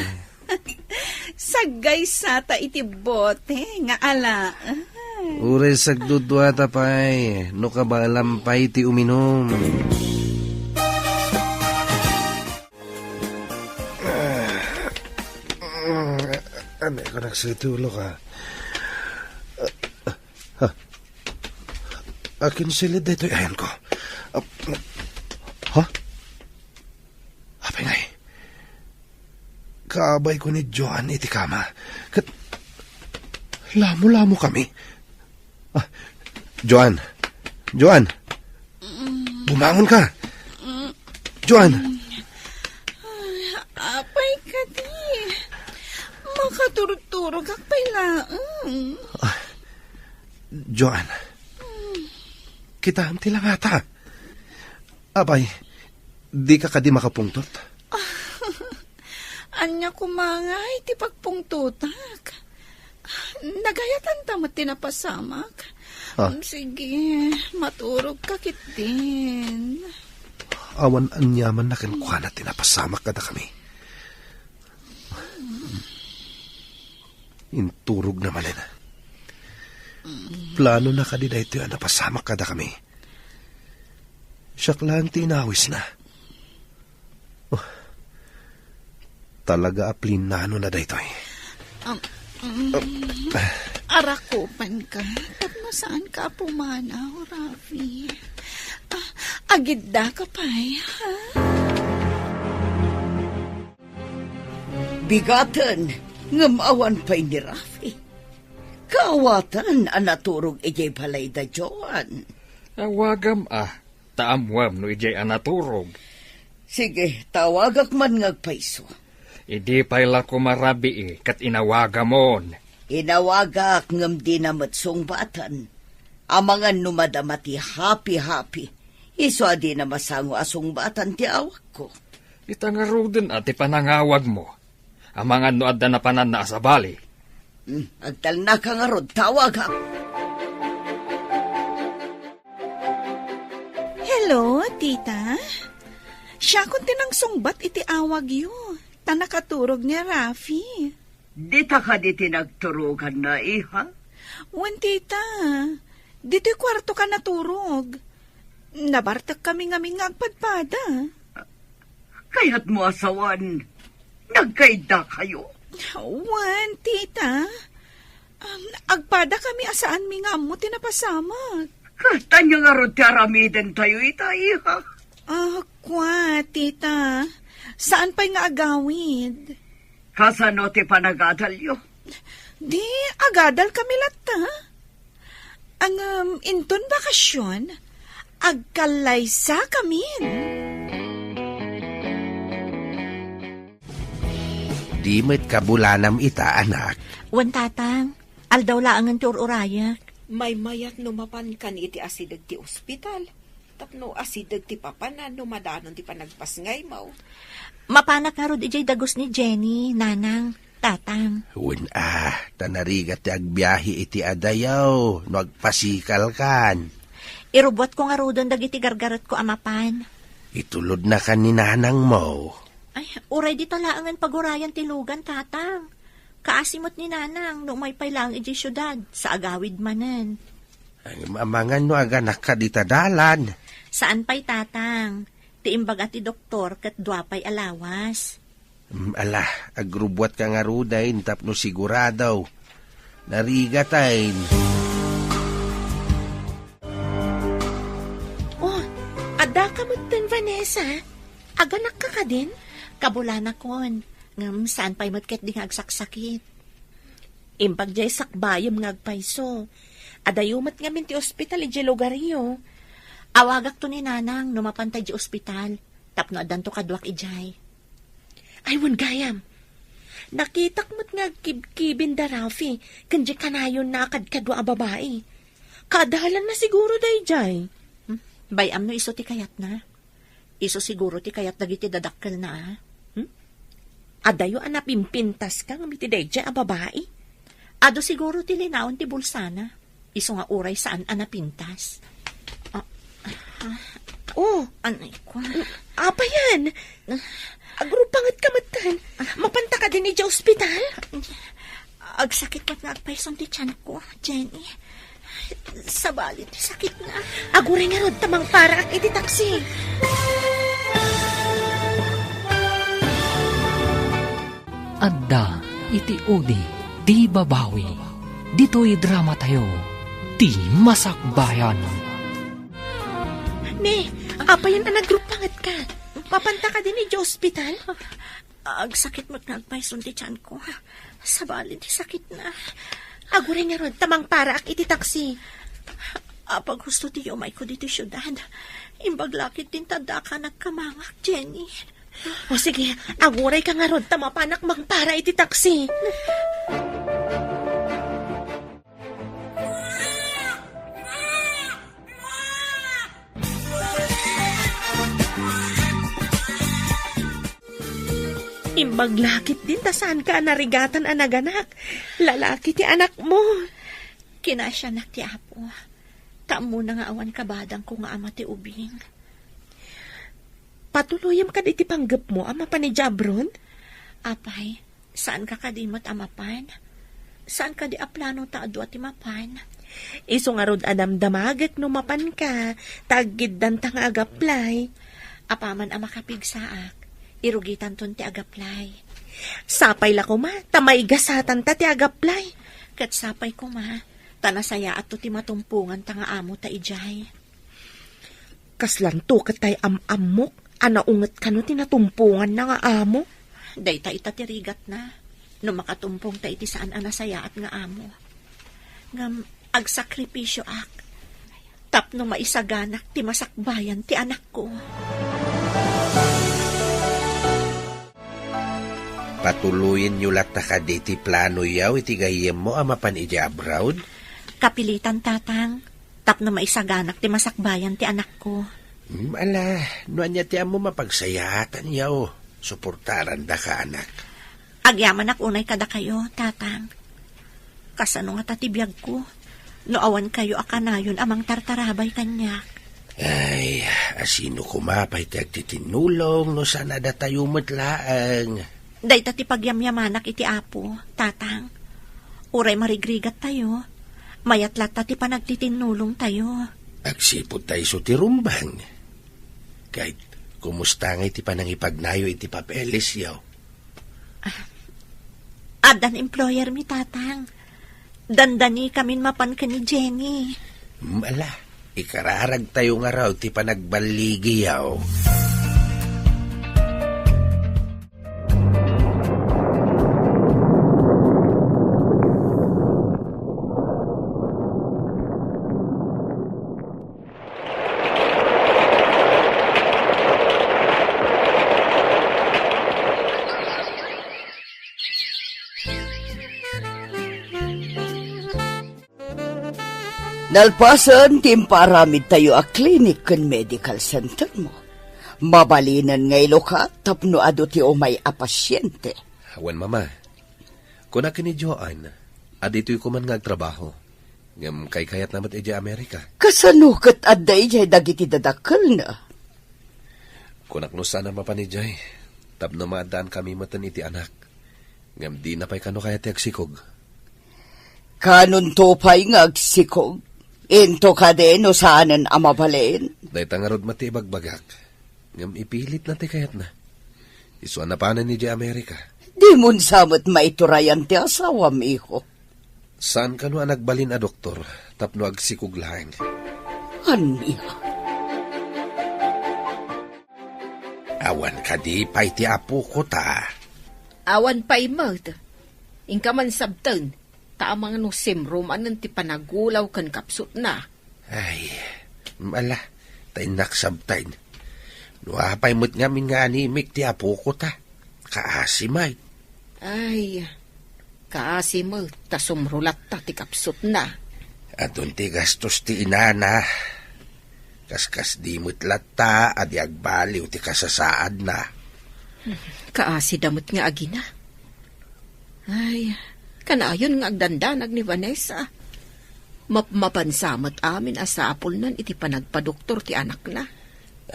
Saggaysata iti bote nga alaen. Uray sagduduata pay, no kabaelam pay ti uminum. Ania ko nagsitulo ka? Ha? Akin silid daytoy ayanko. Ah, ha? Apay ngay? Kaabayko ni Joan iti kama. Ket lamo-lamo kami. Ah, Joan. Joan. Bumangon ka. Joan. Ay, apay kadi. Makaturturogak pay laeng. Ah, Joan. Kitaem ti langata. Apay, dika kadi makapungtot? Ania koma ngay ti pagpungtotak? Nagayatanta met ti napasamak. Ah. Sige, maturogka ketdin. Awan aniamanna kenkuana ti napasamak kadakami. Inturogna manen. Planona kadi daytoy a napasamak kadakami? Siak laeng ti inawisna. Oh, talaga a plinanona daytoy. Um, um, arakupanka tapno saanka a pumanaw, Rafi. Ah, agiddaka pay, ha? Bigaten, ngem awan pay ni Rafi. Kaawatan a naturog idiay balay da Joan. Awagam a, ta ammoam no idiay a naturog. Sige, tawagak man nga agpayso. Idi pay la koma rabii ket inawagamon. Inawagak ngem dina met sungbatan. Amangan no madama ti hapi-hapi, isu a dina masango a sungbatan ti awagko. Ita ngaruden a ti panangawagmo. Amangan no adda napananna a sabali. Hmm, agtalnaka ngarud, tawagak. Hello, tita. Siakon ti nangsungbat iti awagyo, ta nakaturog ni Rafi. Dita kadi ti nagturoganna, iha? Wen, tita. Ditoy kuartoka naturog. Nabartek kami ngamin nga agpadpada. Kayatmo a sawen, nagkaiddakayo? Wen, tita. Um, agpada kami a saanmi nga ammo ti napasamak. Kasta ngarud ti aramidentayo ita, iha? Ah, kua, tita. Saan pay nga agawid? Kasano ti panagadalyo? Di, agadal kami latta. Ngem, inton bakasyon, agkallaysa kamin. Di met kabulanam ita, anak. Wen, tatang. Aldaw laengen ti ur-urayek. Maymayat no mapankan iti asideg ti ospital. Tapno asideg ti papanan no madanon ti panagpasngaymo. Mapanak ngarud idiay dagus ni Jenny, nanang, tatang. Wen a, ta narigat ti agbiahe iti adayo no agpasikalkan. Irubbuatko ngaruden dagiti gargaretko a mapan. Itulodnakan ni nanangmo. Ay, uray dita laengen pagurayan ti lugan, tatang. Kaasi met ni nanang no umay pay laeng idiay siudad, sa agawid manen. Ay, amangan no aganakka dita dalan. Saan pay, tatang. Ti imbaga ti doktor ket dua pay a lawas. Mm, ala, agrubbuatka ngaruden tapno sigurado. Narigaten. Oh, addaka metten, Vanessa. Aganakka kadin? Kabulanakon. Ngem saan pay met ketdi nga agsaksakit. Imbag diay sakbayem nga agpayso. Adayo met ngamin ti ospital idiay lugaryo. Awagakto ni nanang no mapanta idiay ospital, tapno addanto kaduak idiay. Ay, wen gayam. Nakitak met nga agkibkibin da Rafi ken diay kanayonna a kadkadua a babai. Kaadalanna siguro daydiay. Hmm? Bay-am no isu ti kayatna. Isu siguro ti kayat dagiti dadakkelna, a? Hmm? Adayo a napimpintaska ngem iti daydiay a babai. Adu siguro ti linaon ti bulsana. Isu nga uray saan a napintas. Ah, ah, oh, anay ko. Apayan? Agrupangetka metten. Mapanta kadin idiay ospital? Agsakit met nga agpayson ti tianko, Jenny. Sabali ti sakitna. Aguray ngarud ta mangparaak iti taksi. Adda iti udi ti babawi. Ditoy dramatayo, ti masakbayan. Ne, apayan a nagrupangetka? Mapanta kadin idiay ospital? Agsakit met nga agpayson ti tianko. Sabali ti sakitna. Aguray ngarud ta mangparaak iti taksi. Apag husto ti yumayko ditoy siudad. Imbag la ketdin ta addaka a nagkamangak, Jenny. O sige, agurayka ngarud ta mapanak mangpara iti taksi. Imbag la ketdin ta saanka a narigatan a naganak. Lalaki ti anakmo. Kinasianak ti Apo. Ta ammona nga awan kabadangko nga ama ti ubing. Patuloyem kadi ti panggepmo a mapan idiay abroad? Apay, saanka kadi met a mapan? Saan kadi a plano ta adu a ti mapan? Isu ngarud a damdamagek no mapanka, ta aggiddanta nga agaplay. Apaman a makapigsaak, irugitanton ti agaplay. Sapay la koma, ta maigasatanta ti agaplay. Ket sapay koma, ta nasayaatto ti matumponganta nga amo ta idiay. Kaslanto ket tay am-ammok a naunget kano ti natumponganna nga amo? Dayta ita ti rigatna, no makatumpongta iti saan a nasayaat nga amo. Ngem agsakripisioak tapno maisaganak ti masakbayan ti anakko. Patuloyenyo latta kadi ti planoyo iti gayyemmo a mapan idiay abroad? Kapilitan, Tatang, tapno maisaganak ti masakbayan ti anakko. Hmm, ala, no ania ti ammo mapagsayaatanyo, suportarandaka, anak. Agyamanak unay kadakayo, Tatang. Kasano ngata ti biagko no awan kayo a kanayon a mangtartarabay kaniak? Ay, asino koma pay ti agtitinnulong no saan a datayo met laeng? Dayta ti pagyamyamanak iti Apo, Tatang. Uray marigrigattayo, mayat latta ti panagtitinnulongtayo. Agsipud ta isu ti rumbeng. Ket, kumusta ngay ti panangipagnayo iti papeles, yaw? Ah, addan employer mi, Tatang. Dandani kamin mapan ken ni Jenny. Mm, ala. Ikararagtayo ngarud ti panagballigiyo. Nalpasen ti impaaramidtayo a clinic ken medical center mo, mabalinen nga ilukat tapno adu ti umay a pasiente. Wen, Mama, kunak ken ni Joan a ditoy koma nga agtrabaho, ngem kaykayatna met idiay Amerika. Kasano ket adda idiay dagiti dadakkelna? Kunak no saan a mapan idiay, tapno maaddaankamin metten iti anak. Ngem dina pay kano kayat ti agsikog. Kanonto pay nga agsikog? Into kadi no saanen a mabalin? Dayta ngarud met ti ibagbagak. Ngem ipilitna ti kayatna. Isu a napanen idiay Amerika. Dimon sa met maiturayan ti asawam, iho. Saan kano a nagbalin a doktor tapno agsikog laeng? Ania? Awan kadi pay ti apokota? Awan pay met. Inka man sabten, ta amangan no simro manen ti panagulaw ken kapsutna. Ay, ala, ta innak sabten. No apay met ngamin nga animik ti apokota, kaasi met. Ay, kaasi met ta sumro latta ti kapsutna. Adun ti gastos ti inana. Kaskasdi met latta a di agbaliw ti kasasaadna. Kaasida met nga agina. Ay, kanayon nga agdandanag ni Vanessa. Mapmapansa met amin a sapulnan iti panagpadoktor ti anakna.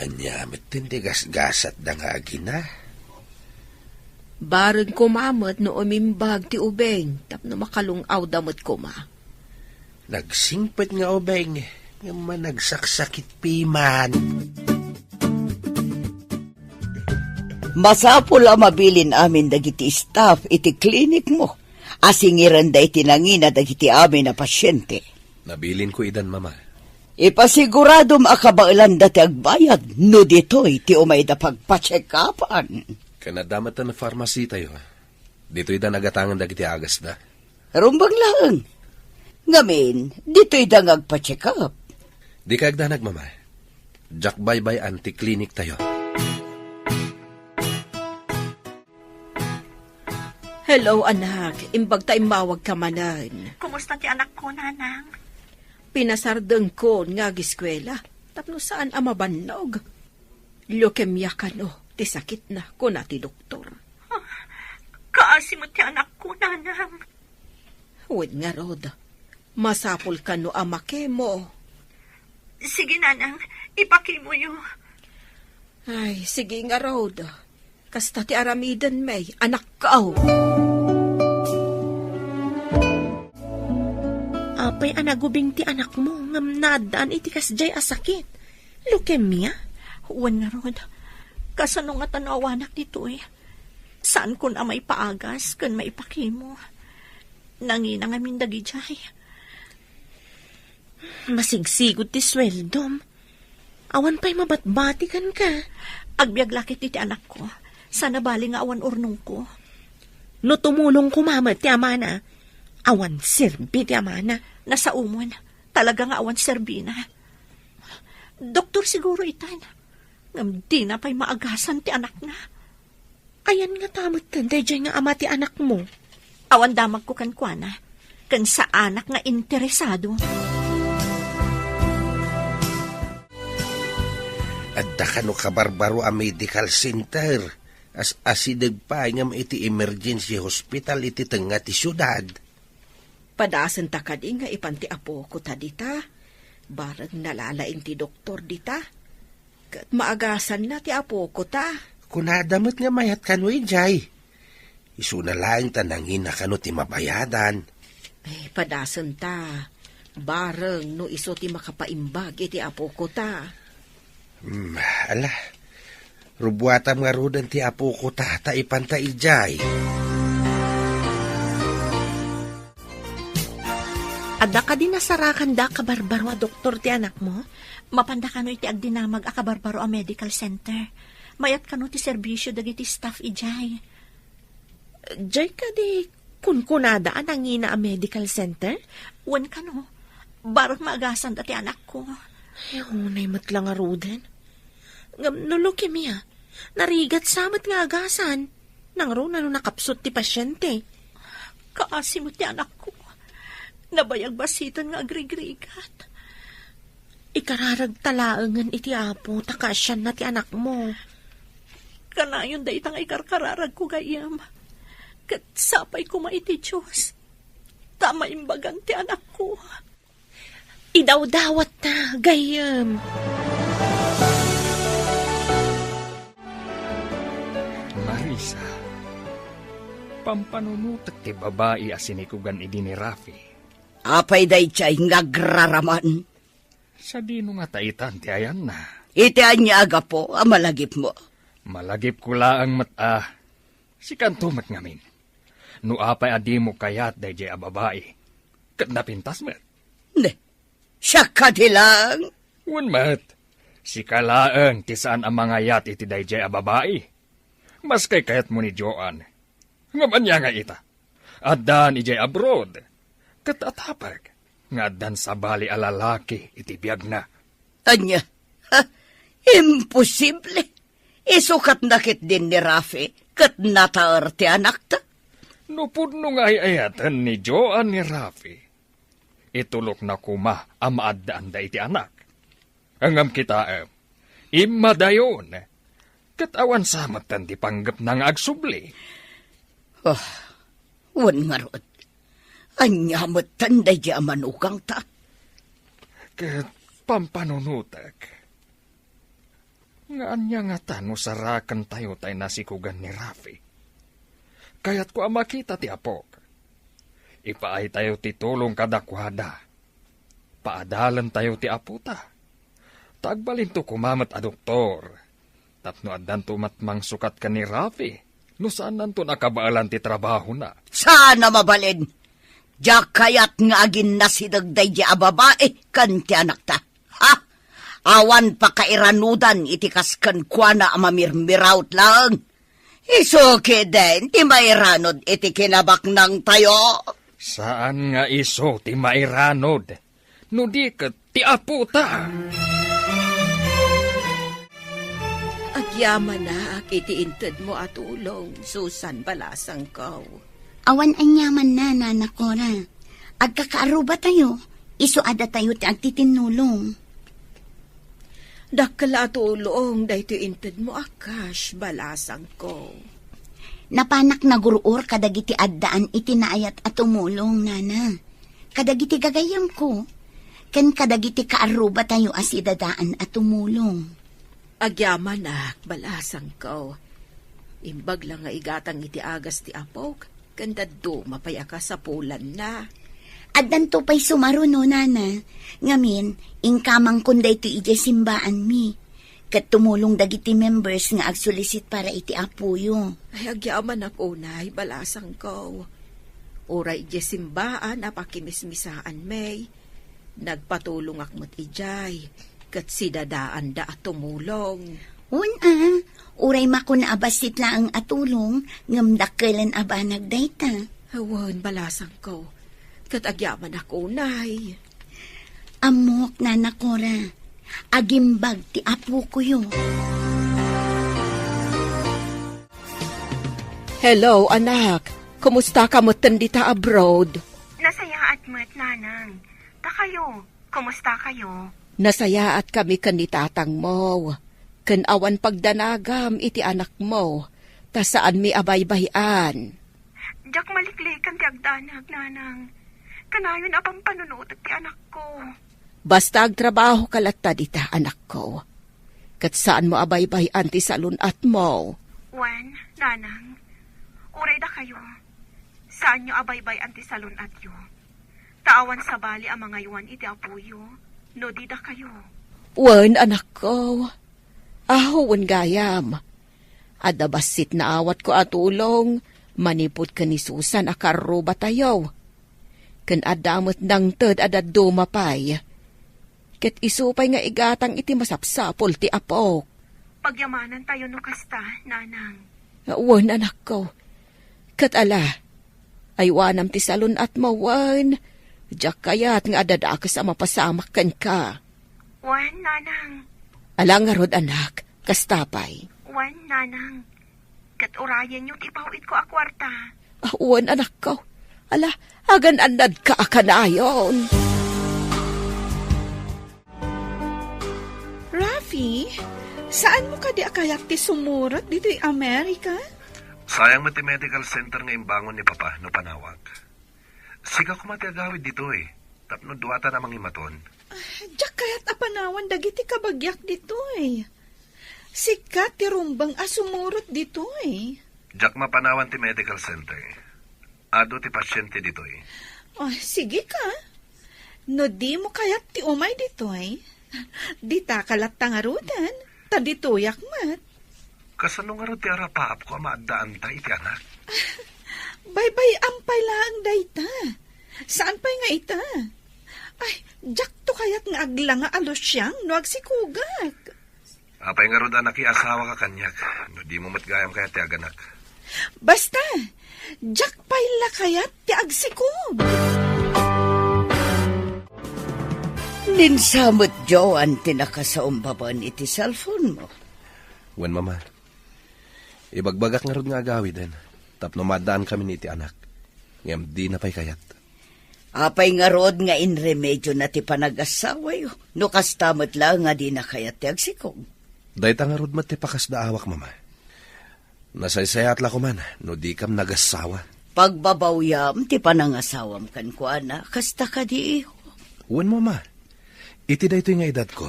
Ania met ti gasgasatda nga agina? Bareng koma met no umimbag ti ubing tapno makalung-awda met koma. Nagsingpet nga ubing, ngem managsaksakit piman. Masapul a mabilin amin dagiti staff iti klinik mo a singirenda iti nangina dagiti amin a pasiente. Nabilinko idan, Mama. Ipasiguradom a kabaelanda ti agbayad no ditoy ti umayda pagpacheck-upan. Ken adda met a pharmacy tayo. Ditoyda nagatangan dagiti agasda. Rumbeng laeng. Ngamin, ditoyda nga agpa-check up. Dika agdanag, Mama. Diak baybay-an ti klinik tayo. Hello, anak. Imbag ta immawagka manen. Kumusta ti anakko, Nanang? Pinasardengkon nga agiskuela tapno saan a mabannog. Leukemia kano ti sakitna, kuna ti doktor. Ah, kaasi met ti anakko, Nanang. Wen ngarud, masapul kano a makemo. Sige, Nanang, ipakimoyo. Ay, sige ngarud. Kasta ti aramiden, May, anakko. Apay a nagubing ti anakmo ngem naaddaan iti kasdiay a sakit? Leukemia? Wen ngarud, kasano ngata no awanak ditoy? Saankon a maipaagas ken maipakemo. Nangina ngamin dagidiay. Masigsigud ti sueldom. Awan pay mabatbati kenka. Agbiag la ket iti anakko. Sana bali nga awan urnongko. No tumulong koma met ti amana, awan serbi ti amana. Nasaomon, talaga nga awan serbina. Doktor siguro itan. Ngem dina pay maagasan ti anakna. Ayan ngata metten daydiay nga ama ti anakmo? Awan damagko kenkuana, ken saanak nga interesado. Adda kano kabarbaro a medical center, as-asideg pay ngem iti emergency hospital iti tengnga ti siudad. Padasenta kadi nga ipan ti apokota dita? Bareng nalalaing ti doktor dita. Ket maagasanna ti apokota. Kunada met nga mayat kano idiay. Isuna laeng ta nangina kano ti mabayadan. Ay, padasenta. Bareng no isu ti makapaimbag iti apokota. Hmm, ala. Rubuatam ngaruden ti apokota ta ipanta idiay. Adda kadi nasarakanda a kabarbaro a doktor ti anakmo? Mapanda kano iti agdinamag a kabarbaro a medical center. Mayat kano ti serbisio dagiti staff idiay. Diay kadi kunkunada a nangina a medical center? Wen kano, barek maagasanda ti anakko. Ay, unay met la ngaruden. Ngem no leukemia, narigat sa met nga agasan. Nangruna no nakapsut ti pasiente. Kaasi met ti anakko. Nabayag basiten nga agrigrigat. Ikararagta laengen iti Apo ta kaasianna ti anakmo. Kanayon dayta nga ikarkararagko gayyem. Ket sapay koma iti Dios ta maimbagan ti anakko. Idawdawatta, gayyem. Marisa, pampanunotek ti babai a sinikugan idi ni Rafi. Apay daydiay nga agraraman? Sadino ngata itan ti ayanna? Iti ania a gapu a malagipmo? Malagipko laeng met a. Sikanto met ngamin. No apay a dimo kayat daydiay a babai, ket napintas met. Ne, siak kadi laeng? Wen met, sika laeng ti saan a mangayat iti daydiay a babai. Maski kayatmo ni Joan. Ngem ania nga ita? Addan idiay abroad. Ket atapek nga addan sabali a lalaki iti biagna. Ania? Ha? Imposible! Isukat na ketdin ni Rafi ket nataer ti anakta. No pudno nga ay-ayaten ni Joan ni Rafi, itulokna koma a maaddaanda iti anak. Ngem kitaem, immadayon, ket awan sa metten ti panggepna nga agsubli. Oh, wen ngarud, ania metten daydi a manugangta? Ket pampanunotek, nga ania ngata no sarakentayo tay nasikugan ni Rafi? Kayatko a makita ti apok. Ipaaytayo ti tulong kadakuada. Paadalentayo ti apota. Ta agbalinto koma met a doktor. Tapno addanto met mangsukat ken ni Rafi, no saannanto a kabaelan ti trabahona. Saan a mabalin! Diak kayat nga aginnasideg daydi a babai ken ti anakta. Ha? Awan pakairanudan iti kas kenkuana a mamirmiraut laeng. Isu ketdin ti mairanud iti kinabaknangtayo. Saan nga isu ti mairanud, no di ket ti apota. Agyamanak iti intedmo a tulong, Susan, balasangko. Awan aniamanna, Nana Cora. Agkakaarrubatayo, isu a datayo ti agtitinnulong. Dakkel a tulong daytoy intedmo a cash, balasangko. Napanak nagur-or kadagiti addaan iti naayat a tumulong, Nana. Kadagiti gagayyemko, ken kadagiti kaarrubatayo a sidadaan a tumulong. Agyamanak, balasangko. Imbag la nga igatang iti agas ti apok, ken dadduma pay a kasapulanna. Addanto pay sumaruno, Nana. Ngamin, inkamangkon daytoy idiay simbaanmi. Ket tumulong dagiti members nga agsulisit para iti apoyo. Ay, agyamanak unay, balasangko. Uray idiay simbaan a pakimismisaanmi, nagpatulongak met idiay, ket sidadaanda a tumulong. Wen a, uray makuna a bassit laeng a tulong, ngem dakkelen a banag dayta. Wen, balasangko, ket agyamanak unay. Ammok, Nana Cora, agimbag ti apokoyo. Hello, anak. Kumusta ka metten dita abroad? Nasayaat met, Nanang. Ta kayo, kumusta kayo? Nasayaat kami ken ni tatangmo. Ken awan pagdanagam iti anakmo, ta saanmi a baybay-an. Diak maliklikan ti agdanag, Nanang. Kanayon a pampanunotek ti anakko. Basta agtrabahoka latta dita, anakko. Ket saanmo a baybay-an ti salun-atmo. Wen, Nanang, uray dakayo, saanyo a baybay-an ti salun-atyo. Ta awan sabali a mangaywan iti apoyo, no di dakayo. Wen, anakko. Aho, wen gayam. Adda bassit naawatko a tulong manipud ken ni Susan a karrubatayo. Ken adda met nangted a dadduma pay. Ket isu pay nga igatang iti masapsapul ti apok. Pagyamanantayo no kasta, nanang. Wen, anakko. Ket ala, aywanam ti salun-atmo wen. Diak kayat nga adadakes a mapasamak kenka. Wen, nanang. Ala ngarud, anak, kasta pay. Wen, nanang. Ket urayenyo ti paw-itko a kuarta. Ah, wen, anakko. Ala, agan-annadka a kanayon. Rafi, saanmo kadi a kayat ti sumurot ditoy Amerika? Sayang met ti medical center nga imbangon ni Papa no panawak. Sika koma ti agawid ditoy, tapno duatan a mangimaton. Ah, diak kayat a panawan dagiti kabagiak ditoy. Sika ti rumbeng a sumurot ditoy. Diak mapanawan ti medical center. Adu ti pasiente ditoy. Ah, sige ka. No dimo kayat ti umay ditoy, ditaka latta ngaruden, ta ditoyak met. Kasano ngarud ti arapaapko a maaddaanta iti anak? Baybay-am pay laeng dayta. Saan pay nga ita? Ay, diakto kayat nga aglanga a lusiang no agsikugak. Apay ngarud a nakiasawaka kaniak, no dimo met gayam kayat ti aganak? Basta, diak pay la kayat ti agsikog. Ninsa met, Joan, ti nakasaumbaban iti cellphone mo. Wen, Mama. Ibagbagak ngarud nga agawiden, tapno maaddaankamin iti anak. Ngem dina pay kayat. Apay ngarud nga inremediona ti panagasawayo, no kasta met la nga dina kayat ti agsikog? Dayta ngarud met ti pakasdaawak, Mama. Nasaysayaat la koman no dikam nagasawa. Pagbabawyam ti panangasawam kenkuana, kasta kadi, iho? Wen, Mama. Iti daytoy nga edadko,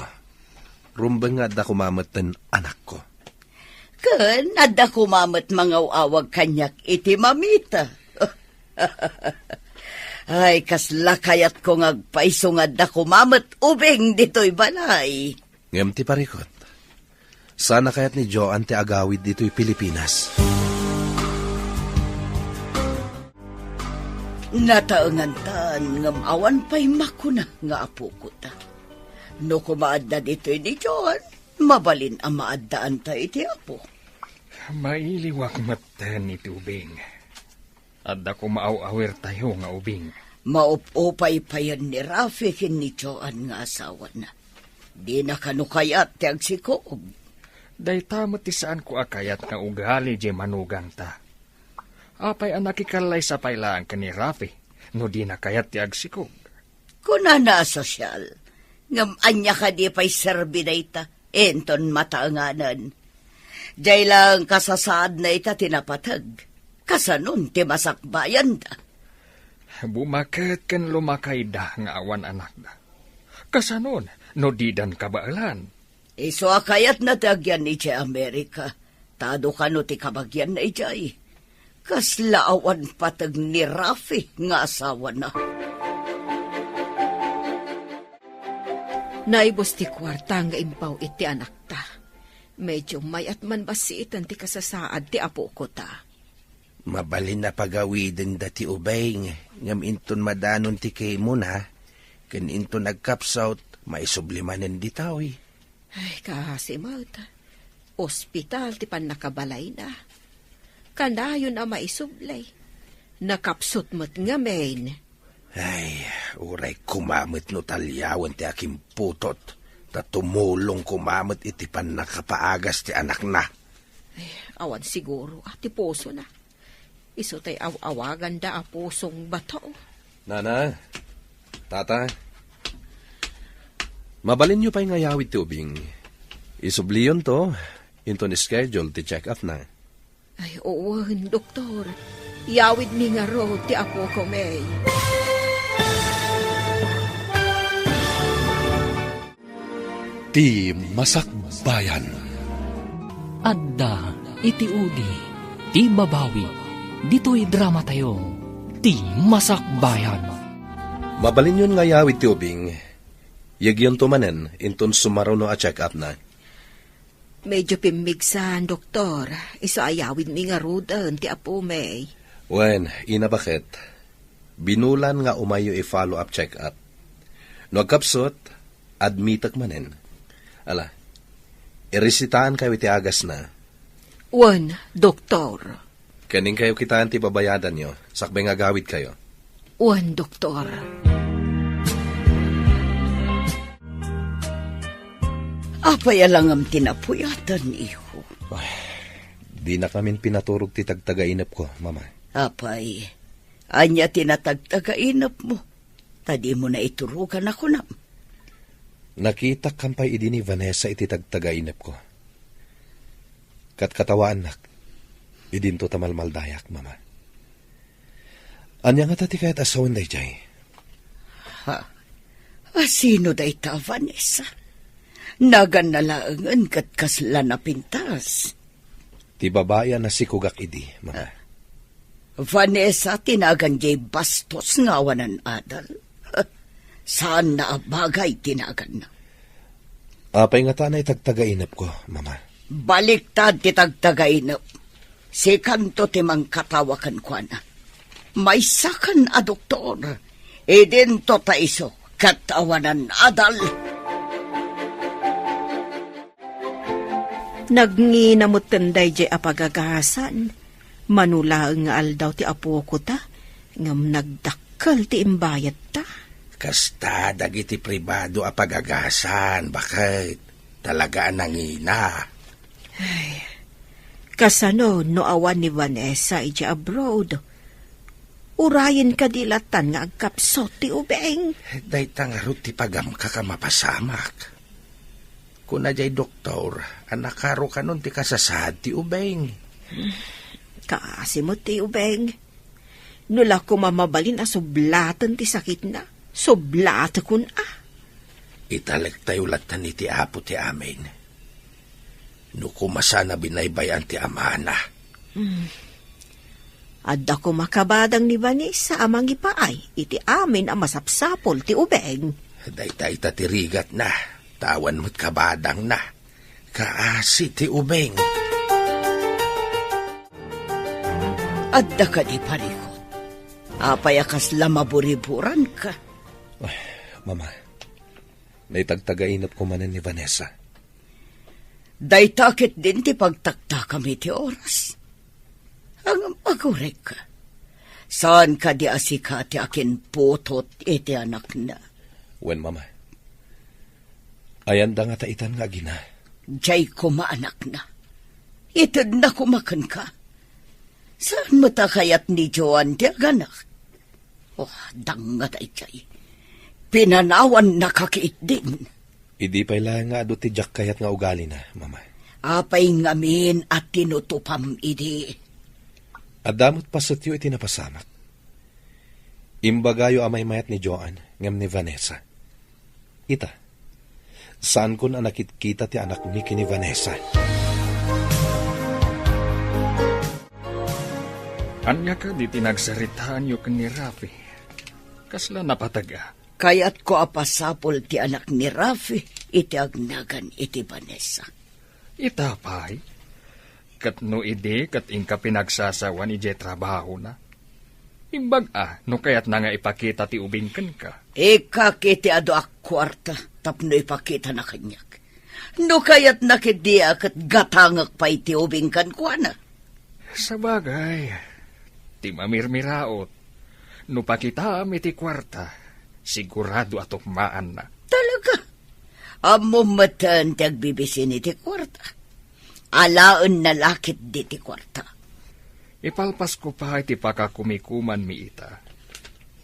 rumbeng nga adda koma metten anakko. Ken adda koma met mangaw-awag kaniak iti mamita. Ay, kasla kayatko nga agpayso nga adda koma met ubing ditoy balay. Ngem ti parikut, saan a kayat ni Joan ti agawid ditoy Pilipinas? Nataengantan ngem awan pay makuna nga apokota. No koma adda ditoy ni Joan, mabalin a maaddaanta iti Apo. Mailiwak metten iti ubing. Adda koma aw-awirtayo nga ubing. Maup-upay payen ni Rafi ken ni Joan nga asawana. Dina kano kayat ti agsikog? Dayta met ti saanko a kayat nga ugali diay manugangta. Apay a nakikallaysa pay laeng ken ni Rafi no dina kayat ti agsikog? Kunana a sosyal, ngem ania kadi pay serbi dayta inton mataenganen? Diay laeng kasasaadna ita ti napateg. Kasanon ti masakbayanda? Bumaket ken lumakayda nga awan anakda. Kasanon no didan kabaelan? Isu a kayatna ti agyan idiay Amerika, ta adu kano ti kabagianna idiay. Kasla awan pateg ni Rafi nga asawana. Naibus ti kuarta nga impaw iti anakta. Medio mayat man bassiten ti kasasaad ti apokota. Mabalin a pagawidenda ti ubing, ngem inton madanon ti kimona, ken inton agkapsut, maisubli manen ditoy. Ay, kaasi met. Ospital ti pannakabalayna. Kanayon a maisubli. Nakapsut met ngamin. Ay, uray koma met no taliawen ti akimputot, ta tumulong koma met iti pannakapaagas ti anakna. Ay, awan siguro a ti pusona. Isu tay aw-awaganda a pusong bato. Nana, Tata, mabalinyo pay nga ayawid ti ubing. Isubliyonto, inton schedule ti check-up na. Ay, wen, doktor. Iyawidmi ngarud ti apoko, May. Ti Masakbayan. Adda iti udi ti babawi ditoy dramatayo, Ti Masakbayan. Mabalinyon nga ayawid ti ubing, yegyonto manen inton sumaruno a check-up na. Medyo pimmigsan, doktor. Isu a iyawidmi ngaruden ti apomi. Wen, ina, baket? Binulan nga umayyo i-follow-up check-up. No agkapsut, admitek manen. Ala, iresitaankayo iti agasna. Wen, doktor. Ken inkayo kitaen ti babayadanyo, sakbay nga agawidkayo. Wen, doktor. Apay a langam ti napuyatanyo? Ay, dinak ngamin pinaturog ti tagtagainepko, Mama. Apay, ania ti natagtagainepmo? Ta dimo naiturogan a kunam. Nakitak kampay idi ni Vanessa iti tagtagainepko. Katkatawaannak, idinto ta malmaldayak, Mama. Ania ngata ti kayat a sawen daydiay? Ha? A sino dayta, Vanessa? Naganna laengen ket kasla napintas. Ti babai a nasikogak idi, Mama. Ah. Vanessa ti nagan diay bastos nga awanan adal. Saanna a bagay ti naganna. Apay ngata a naitagtagainepko, Mama? Baliktad ti tagtagainep. Sikanto ti mangkatawa kenkuana. Maysakan a doktor. Idinto ta isu ket awanan adal. Nagngina metten daydiay a pagagasan. Mano laeng nga aldaw ti apokota, ngem nagdakkel ti imbayadta. Kasta dagiti pribado a pagagasan, baket. Talaga a nangina. Ay, kasano no awan ni Vanessa idiay abroad? Urayen kadi latan nga agkapsut ti ubing? Dayta ngarud ti pagamkak a mapasamak. Kuna diay doktor a nakarukanon ti kasasaad ti ubing. Kaasi met ti ubing. No la koma mabalin a sublaten ti sakitna, sublatekon a. Italektayo lattan iti Apo ti amin. No koma saan a binaybay-an ti amana. Hmm. Adda koma kabadang ni Vanessa a mangipaay iti amin a masapsapul ti ubing. Dayta ita ti rigatna, ta awan met kabadangna. Kaasi ti ubing. Adda kadi parikut? Apay a kasla maburiburanka? Ay, Mama, naitagtagainepko manen ni Vanessa. Dayta ketdin ti pagtaktakam iti oras. Ngem agurek, saan kadi a sika ti akinputot iti anakna? Wen, Mama. Ayanda ngata itan nga agina. Diay koma anakna. Itedna koma kenka. Saan met a kayat ni Joan ti aganak? Oh, dangngata idiay. Pinanawannaka ketdin. Idi pay laeng nga adu ti diak kayat nga ugalina, Mama. Apay ngamin a tinutupam idi? Adda met pasetyo iti napasamak. Imbagayo a maymayat ni Joan ngem ni Vanessa. Ita, saankon a nakitkita ti anakmi ken ni Vanessa. Ania kadi ti nagsaritaanyo ken ni Rafi? Kasla napateg a? Kayatko a pasapul ti anak ni Rafi iti agnagan iti Vanessa. Ita pay, ket no idi ket inka pinagsasawan idiay trabahona, imbag a no kayatna nga ipakita ti ubing kenka. Ikkak iti adu a kuarta tapno ipakitana kaniak. No kayatna ketdi a ket gatangek pay ti ubing kenkuana. Sabagay, ti mamirmiraot, no pakitaam iti kuarta, sigurado a tukmaanna. Talaga? Ammom metten ti agbibisin iti kuarta. Alaenna la ketdi ti kuarta. Ipalpasko pay ti pakakumikumanmi ita.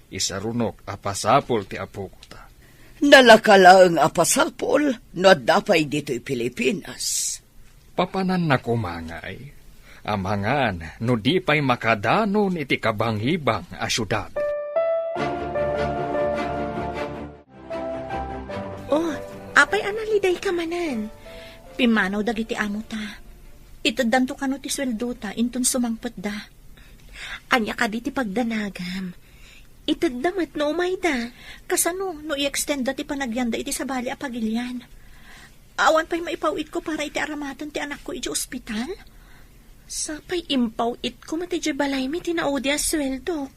Isarunok a pasapul ti apokota. Nalaka laeng a pasapul no adda pay ditoy Pilipinas. Papananna koma ngay, amangan no di pay makadanon iti kabangibang a siudad. Oh, apay a nalidayka manen? Pimmanaw dagiti amota. Iteddanto kano ti sueldota inton sumangpetda. Ania kadi ti pagdanagam? Itedda met no umayda. Kasano no i-extendda ti panagyanda iti sabali a pagilian? Awan pay maipaw-itko para iti aramaten ti anakko idiay ospital? Sapay impaw-itko met idiay balaymi ti naudi a sueldok.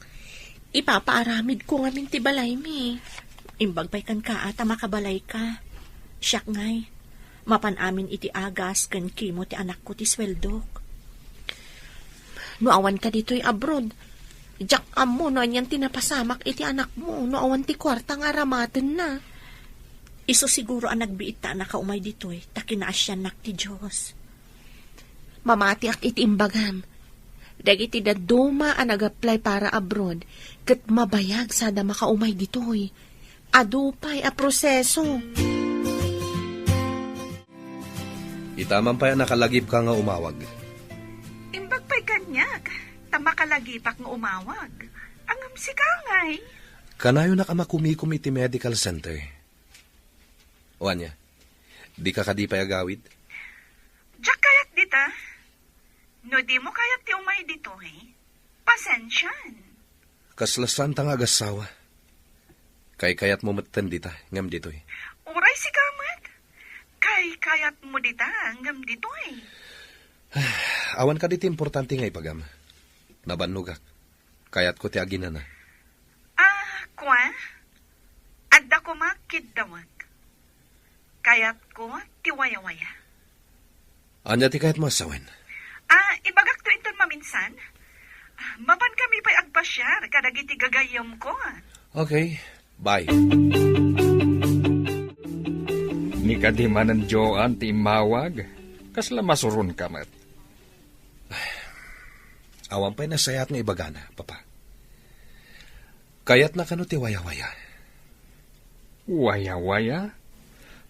Ipapaaramidko ngamin ti balaymi. Imbag pay kenka a ta makabalayka. Siak ngay, mapan amin iti agas ken kimo ti anakko ti sueldok. No awanka ditoy abroad, diak ammo no anian ti napasamak iti anakmo no awan ti kuarta nga aramatenna. Isu siguro a nagbiit ta a nakaumay ditoy ta kinaasiannak ti Dios. Mamatiak iti imbagam. Dagiti dadduma a nag-apply para abroad ket mabayag sada makaumay ditoy. Adu pay a proseso. Itaman pay a nakalagipka nga umawag. Imbag pay kaniak, ta makalagipak nga umawag. Ngem sika ngay. Kanayonak a makumikom iti medical center. O ania, dika kadi pay agawid? Diak kayat dita. No dimo kayat ti umay ditoy, pasensian. Kasla saanta nga agassawa. Kaykayatmo metten dita, ngem ditoy. Uray sika met. Kaykayatmo dita, ngem ditoy. Awan kadi ti importante nga ipagam. Nabannogak. Kayatko ti aginana. Ah, kua? Adda koma kiddawek. Kayatko ti wayawaya. Ania ti kayatmo a sawen? Ah, ibagakto inton maminsan. Ah, mapan kami pay agpasiar kadagiti gagayyemko. Okay, bye. Ni kadi manen Joan ti immawag, kasla masuronka met. Awan pay nasayaat nga ibagana, Papa. Kayatna kano ti wayawaya? Wayawaya?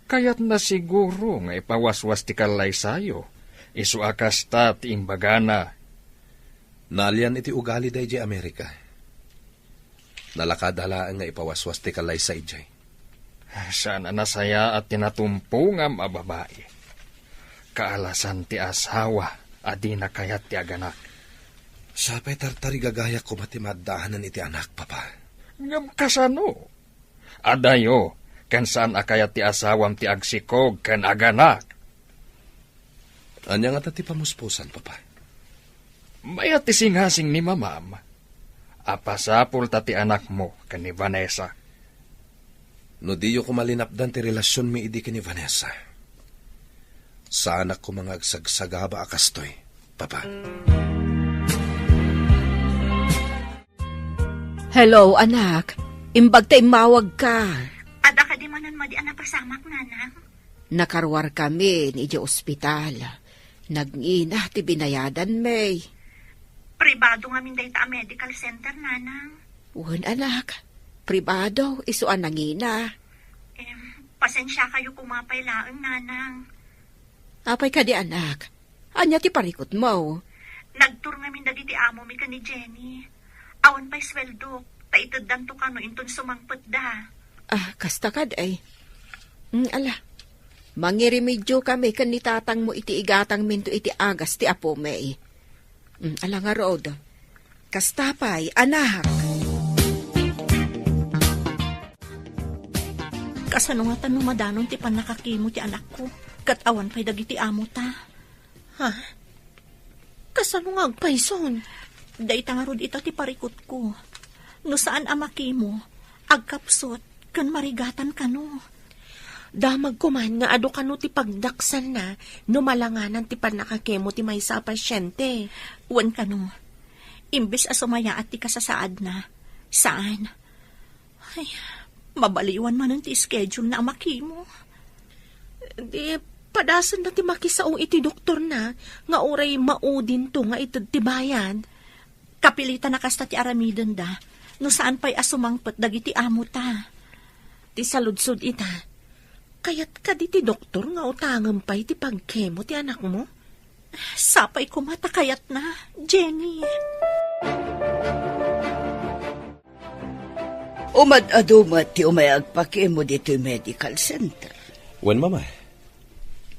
Kayatna siguro nga ipawaswas ti kallaysayo, isu a kasta ti imbagana. Naalian iti ugali daydiay Amerika. Nalakada laeng nga ipawaswas ti kallaysa idiay. Saan a nasayaat ti natumpongam a babai. Kaalasan ti asawa a dina kayat ti aganak. Sapay tartarigagayak koma ti maaddaanan iti anak, Papa. Ngem kasano? Adayo, ken saan a kayat ti asawam ti agsikog ken aganak. Ania ngata ti pamuspusan, Papa? Mayat ti singasing ni Mamam a pasapulta ti anakmo ken ni Vanessa. No diyo koma linapdan ti relasionmi idi ken ni Vanessa, saanak koma nga agsagsagaba a kastoy, Papa. Hello, anak. Imbag ta immawagka. Adda kadi manen madi a napasamak, nanang? Nakaruarkami idiay ospital. Nagngina ti binayadanmi. Pribado ngamin dayta a medical center, nanang. Wen, anak. Pribado, isu a nangina. Em, pasensiakayo koma pay laeng, nanang. Apay kadi, anak? Ania ti parikutmo? Nagtur ngamin dagiti amomi ken ni Jenny. Awan pay sueldok, ta iteddanto kano inton sumangpetda. Ah, kasta kad ay. Mm, ala. Mangirimedyo kami ken ni tatangmo iti igatangminto iti agas ti apomi. Mm, ala ngarud. Kasta pay, anak. Kasano ngata no madanon ti pannakakimo ti anakko, ket awan pay dagiti amota? Ha? Kasano nga agpayson? Dayta ngarud ita ti parikutko. No saan a makimo, agkapsut ken marigatan kano. Damagko man nga adu kano ti pagdaksanna no malanganan ti pannakakemo ti maysa a pasiente. Wen kano, imbes a sumayaat ti kasasaadna, saan. Ay, mabaliwan manen ti schedule na a makimo. Di, padasenna ti makisao iti doktorna nga uray maudinto nga ited ti bayad. Kapilitan a kasta ti aramidenda, no saan pay a sumangpet dagiti amota. Ti saludsod ita, kayat kadi ti doktor nga utangem pay ti pagkemo ti anakmo? Sapay koma ta kayatna, Jenny. Umad-adu met ti umay agpakemo ditoy medical center. Wen, Mama.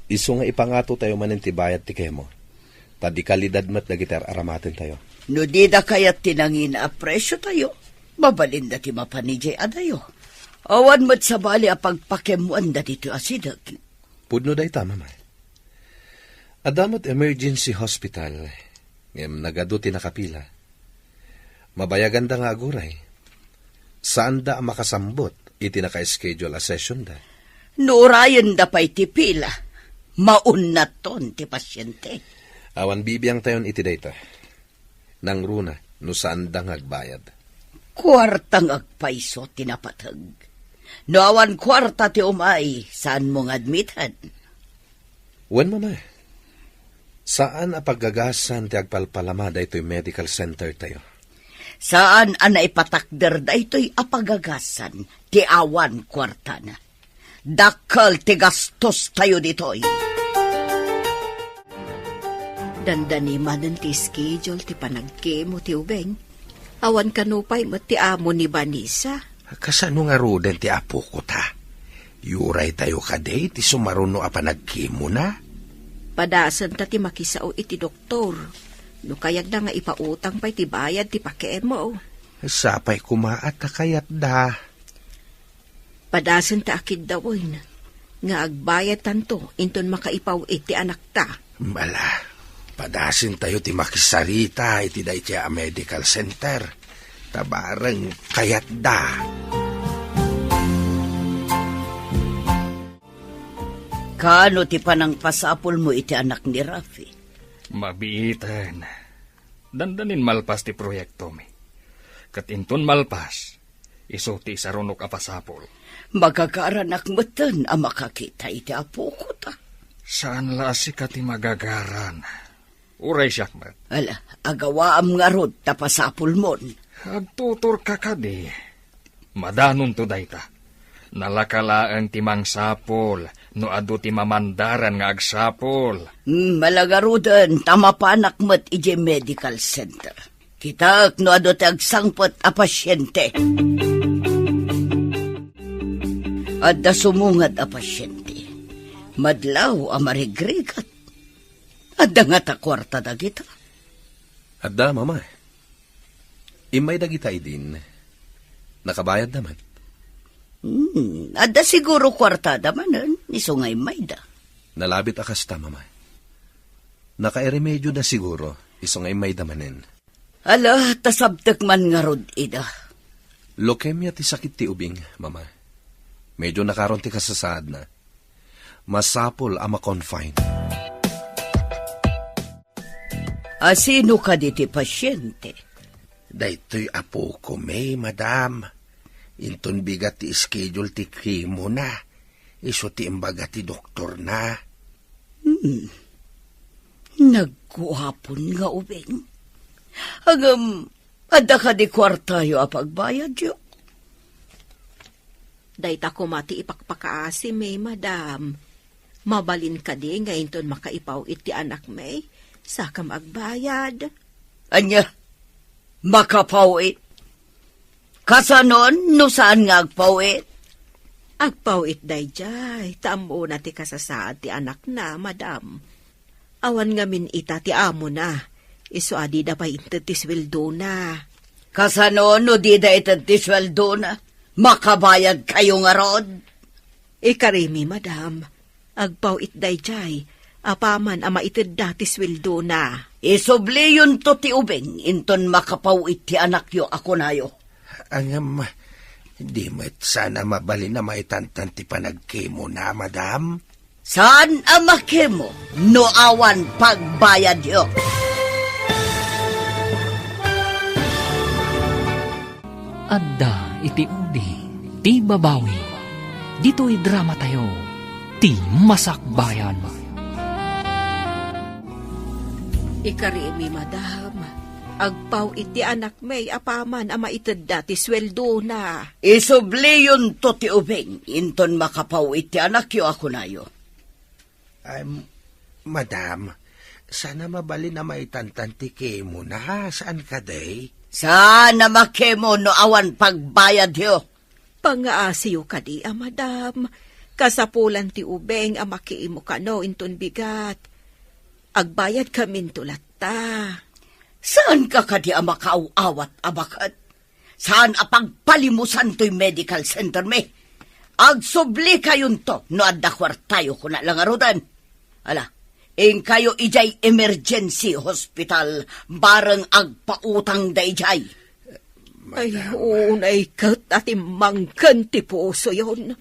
Isu nga ipangato tayo manen ti bayad ti kemo. Ta di kalidad met dagiti ar-aramaten tayo. No dida kayat ti nangina a presyo tayo, mabalinda ti mapan idiay adayo. Awan met sabali a pagpakemmoanda ditoy asideg. Pudno dayta, Mama. Adda met emergency hospital, ngem nagadu ti nakapila. Mabayaganda nga aguray. Saanda a makasambut iti naka-schedule a sessionda. No urayenda pay ti pila, maunnaton ti pasiente. Awan bibiangtayon iti dayta. Nangruna no saanda nga agbayad. Kuarta nga agpayso ti napateg. No awan kuarta ti umay, saanmo nga admiten. Wen, Mama, saan a paggagasan ti agpalpalama daytoy medical center tayo. Saan a naipatakder daytoy a paggagasan ti awan kuartana. Dakkel ti gastos tayo ditoy. Dandani manen ti schedule ti panagkemo ti ubing. Awan kano pay met ti amo ni Vanessa. Kasano ngaruden ti apoko ta? Yuray tayo kadi ti sumaruno a panagkemona? Padasen ta ti makisao iti doktor. No kayatda nga ipautang pay ti bayad ti pakemo. Sapay koma a ta kayatda. Padasen ta a kiddawen nga agbayad tanto inton makaipaw-it ti anakta. Ala, padasen tayo ti makisarita iti dayta a medical center. Ta bareng kayatda. Kano ti panangpasapulmo iti anak ni Rafi? Mabiiten. Dandanin malpas ti proyektomi. Ket inton malpas, isu ti isarunok a pasapul. Magagaranak metten a makakita iti apoko ta. Saan la a sika ti magagaran. Uray siak met. Ala, agawaam ngarud ta pasapulmon. Agtuturka kadi. Madanonto dayta. Nalaka laeng ti mangsapul no adu ti mamandaran nga agsapul. Hmm, ala ngaruden ta mapanak met idiay medical center. Kitaek no adu ti agsangpet a pasiente. Adda sumungad a pasiente. Madlaw a marigrigat. Adda ngata kuarta dagita? Adda, Mama. Immay dagita idin. Nakabayadda met. Hmm, adda siguro kuartada manen, isu nga immayda. Nalabit a kasta, Mama. Nakairemedioda siguro, isu nga immayda manen. Ala, ta sabtek man ngarud ida. Leukemia ti sakit ti ubing, Mama. Medyo nakaron ti kasasaadna. Masapul a ma-confine. A sino kadi ti pasiente? Daytoy apokon, Madam. Inton bigat ti schedule ti chemo na, isu ti imbaga ti doktorna. Hmm. Nagguapon nga ubing. Ngem, adda kadi kuartayo a pagbayadyo? Dayta koma ti ipakpakaasimi, Madam. Mabalin kadi nga inton makaipaw-it ti anakmi, sakam agbayad? Ania? Makapaw-it? Kasanon no saan nga agpaw-it? Agpaw-it daydiay, ta ammona ti kasasaad ti anakna, Madam. Awan ngamin ita ti amona, isu a dida pay inted ti sueldona. Kasano no dida ited ti sueldona? Makabayadkayo ngarud? Ikarimi, Madam. Agpaw-it daydiay, apaman a maitedda ti sueldona. Isubliyonto ti ubing inton makapaw-it ti anakyo a kunayo. Ngem, di met sana mabalin a maitantan ti panagkemona, Madam? Saan a makemo no awan pagbayadyo. Adda iti udi ti babawi. Ditoy dramatayo, ti Masakbayan. Ikarimi, Madam, agpaw-it ti anakmi apaman a maitedda ti sueldona. Isubliyonto ti ubing inton makapaw-it ti anakyo a kunayo. Ay, Madam, saan a mabalin a maitantan ti kemona, saan kadi? Saan a makemo no awan pagbayadyo. Pangaasiyo kadi a, Madam. Kasapulan ti ubing a makemo kano inton bigat. Agbayadkaminto latta. Saanka kadi a makaaw-awat a baket? Saan a pagpalimusan toy medical center mi? Agsublikayonto no adda kuartayo, kuna la ngaruden. Ala, inkayo idiay emergency hospital, bareng agpautang daydiay. Ay, unay ket a timmangken ti pusoyon.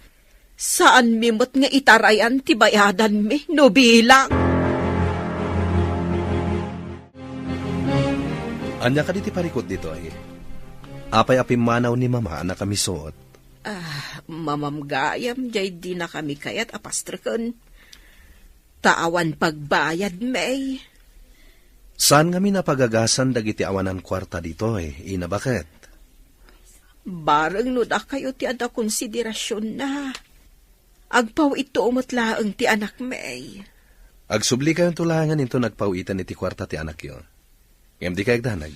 Saanmi met nga itarayan ti bayadanmi no bilang. Ania kadi ti parikut ditoy? Apay a pimmanaw ni Mama a nakamisuot? Ah, mamam gayam, jay dinakami kayat a pastreken. Ta awan pagbayad, May. Saan ngamin a pagagasan dagiti awanan kuarta ditoy, Ina, baket? Bareng no dakayo ti adda konsiderasionna. Agpaw-itto met laeng ti anak, May. Agsublikayonto laengen inton agpaw-iten iti kuarta ti anakyo. Ngem dikay agdanag.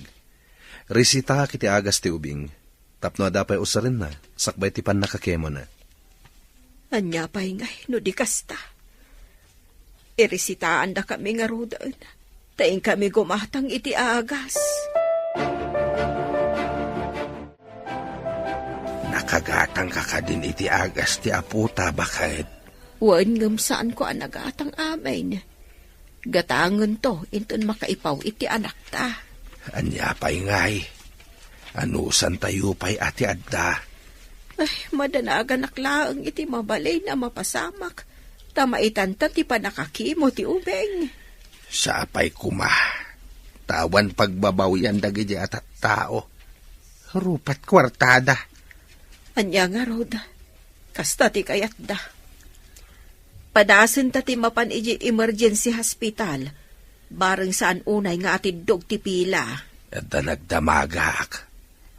Resitaak iti agas ti ubing, tapno adda pay usarenna, sakbay ti pannakakemona. Ania pay ngay no di kasta? Iresitaandakami ngaruden, ta inkami gumatang iti agas. Nakagatangka kadin iti agas ti apota, baket? Wen, ngem saanko a nagatang amin. Gatangento inton makaipaw iti anakta. Ania pay ngay? Anusantayo pay a ti adda? Ay, madanaganak laeng iti mabalin a mapasamak, ta maitanta ti pannakakemo ti ubing. Sapay koma, ta awan pagbabawian dagiti a tattao. Rupat kuartada. Ania ngarud? Kasta ti kayatda. Padasenta ti mapan idiay emergency hospital. Bareng saan unay nga atiddog ti pila. Adda nagdamagak.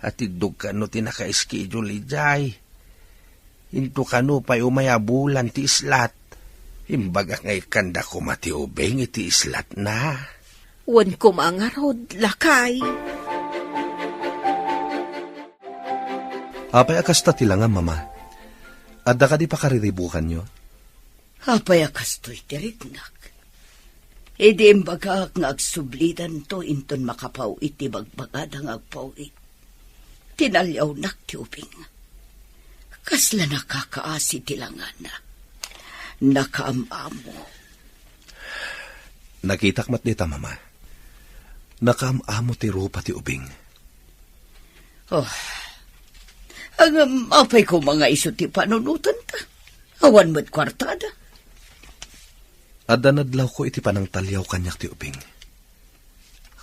Atiddog kano ti naka-schedule idiay. Into kano pay umay a bulan ti islat. Imbagak nga ikkanda koma ti ubing iti islatna. Wen koma ngarud, lakay. Apay a kasta ti langam, Mama? Adda kadi pakariribukanyo? Apay a kastoy ti riknak? Idi imbagak nga agsublidanto inton makapaw-it ti bagbagada nga agpaw-it, tinaliawnak ti ubing. Kasla nakakaasi ti langana. Nakaam-amo. Nakitak met dita, Mama. Nakaam-amo ti rupa ti ubing. Oh. Ngem apay koma nga isu ti panunotanta? Awan met kuartada. Adda nadlawko iti panangtaliaw kaniak ti ubing.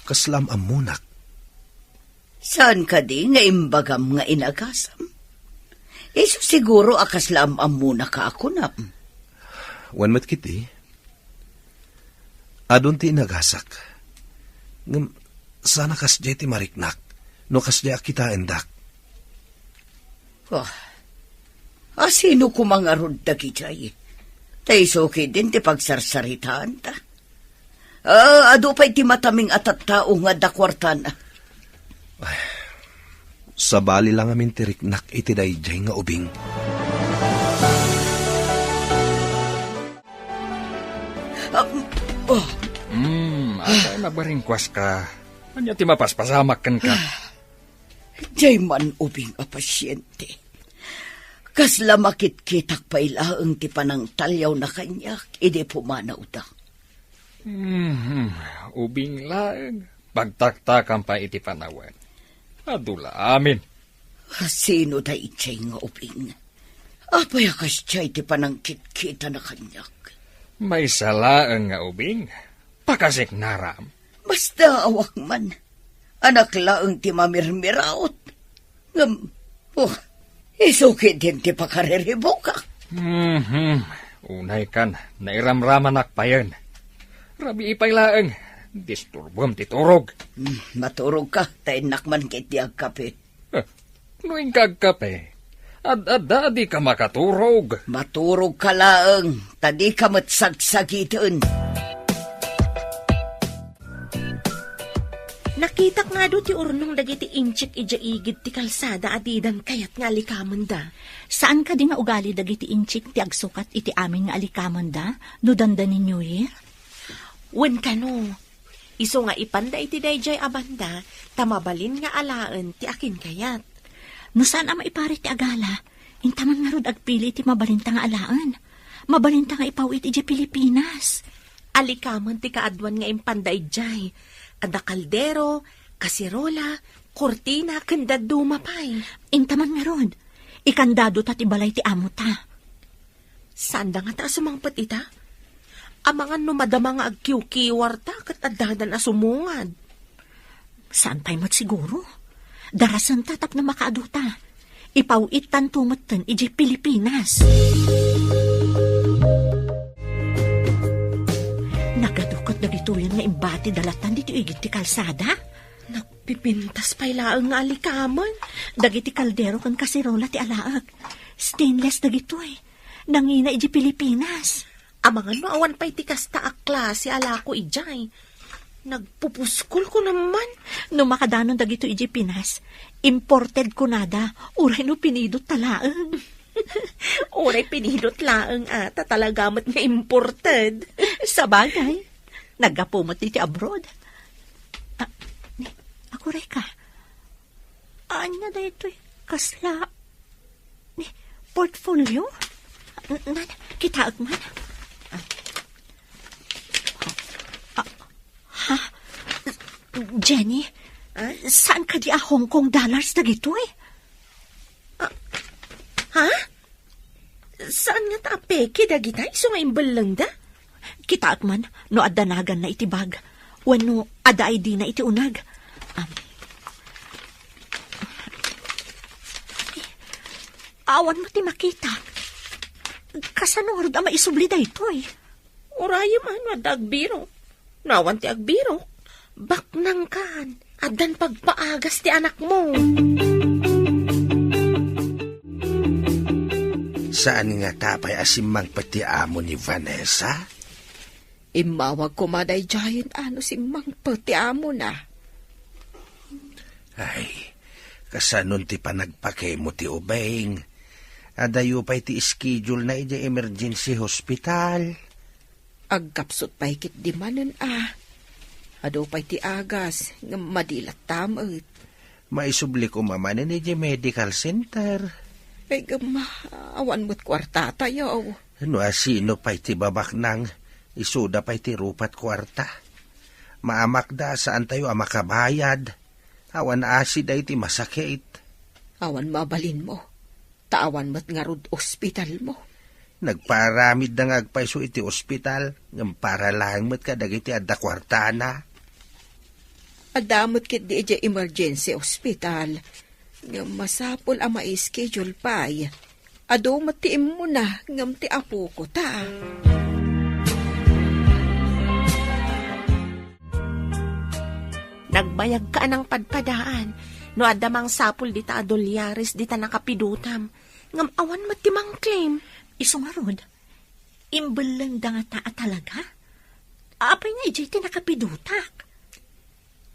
Kasla am-ammonak. Saan kadi nga imbagam nga inagasam? Isu siguro a kasla am-ammonaka a kunam. Wen met ketdi, adun ti inagasak. Ngem saan a kasdiay ti mariknak no kasdiay a kitaendak. Oh. A sino koma ngarud dagidiay? Ta isu ketdin ti pagsarsaritaanta. Ah, adu pay ti mataming a tattao nga adda kuartana. Ay, sabali la ngamin ti riknak iti daydiay nga ubing. Ah, oh. Hmm, apay mabaringkuaska? Ania ti mapaspasamak kenka? Diay man ubing a pasiente. Kasla makitkitak pay laeng ti panangtaliawna kaniak idi pumanawda. Mhm. Ubing laeng. Pagtaktakam pay iti panawen. Adu la amin. Sino daydiay nga ubing? Apay a kasdiay ti panangkitkitana kaniak? Maysa laeng nga ubing. Pakasiknaram. Basta awak man. Anak laeng ti mamirmiraot. Ngem, oh, isu ketdin ti pakariribukak. Mhm. Unay kan, nairamramanak payen. Rabii pay laeng, disturbom ti turog. Hmm, maturogka, ta innak man ketdi agkape. Eh, no inka agkape, ad-adda a dika makaturog. Maturogka laeng, ta dika met sagsagiten. Nakitak nga adu ti urnong dagiti inchik idiay igid ti kalsada a didan kayat nga alikamenda. Saan kadi nga ugali dagiti inchik ti agsukat iti amin nga alikamenda no dandani New Year? Wen kano, isu nga ipanda iti daydiay a banda, ta mabalin nga alaen ti akinkayat. No saan a maiparit ti agala, inta man ngarud agpili ti mabalinta nga alaen. Mabalinta nga ipaw-it idiay Pilipinas. Alikamen ti kaaduan nga impanda idiay. Adda kaldero, kaserola, Kurtina ken dadduma pay. Inta man ngarud, ikandado ta ti balay ti amo ta. Saan da ngata a sumangpet ita? Amangan no madama nga agkiwkiwar ta ket addadan a sumungad. Saan pay met siguro? Darasen ta tapno makaadu ta. Ipaw-ittanto metten idiay Pilipinas. Nagadu ket dagitoyen nga imbati da latan ditoy igid ti kalsada? Nagpipintas pay laeng nga alikamen. Dagiti kaldero ken kaserola ti alaek. Stainless dagitoy. Nangina idiay Pilipinas. Amangan no awan pay ti kasta a klase a lako idiay. Nagpupuskol ko naman. No makadanon dagito idiay Pinas, imported kunada, uray no pinidot ta laeng. Uray pinidot laeng, a, ta talaga met nga imported. Sabagay, naggapu met iti abroad. Ah, ni, aguray ka. Ania daytoy? Kasla, ni, portfolio? N-, nan, kitaek man. Ah, ha? Jenny, ah? Saan kadi a Hong Kong dollars dagitoy? Ah, ha? Saan ngata a peke dagita isu nga imbellengda? Kitaek man no adda naganna iti bag, wenno adda I D na iti uneg. Am. Awan met ti makita. Kasano ngarud a maisubli daytoy? Urayem a no adda agbirok. No awan ti agbirok, baknangkan, addan pagpaagas ti anakmo. Saan ngata pay a simmangpet ti amo ni Vanessa? Immawag koma daydiayen a no simmangpet ti amona. Ay, kasanon ti panagpakemo ti ubing? Adayo pay ti schedule na idiay emergency hospital. Agkapsut pay ketdi manen a. Adu pay ti agas, ngem madi latta met. Maisubli koma manen idiay medical center. Ay, ngem, awan met kuartatayo. No asino pay ti babaknang, isuda pay ti rupat kuarta. Maamakda, saantayo a makabayad. Awan asi daytoy masakit. Awan mabalinmo. Ta awan met ngarud ospitalmo. Nagpaaramidda nga agpayso iti ospital, ngem para laeng met kadagiti adda kuartana. Adda met ketdi idiay emergency hospital, ngem masapul a mai-schedule pay. Adu met ti immuna, ngem ti apoko ta. Nagbayagka a nangpadpadaan no adda mangsapul dita a dolyares dita nakapidotam, ngem awan met ti mangclaim. Isu ngarud, imbellengda ngata a talaga? Apay nga idiay ti nakapidotak?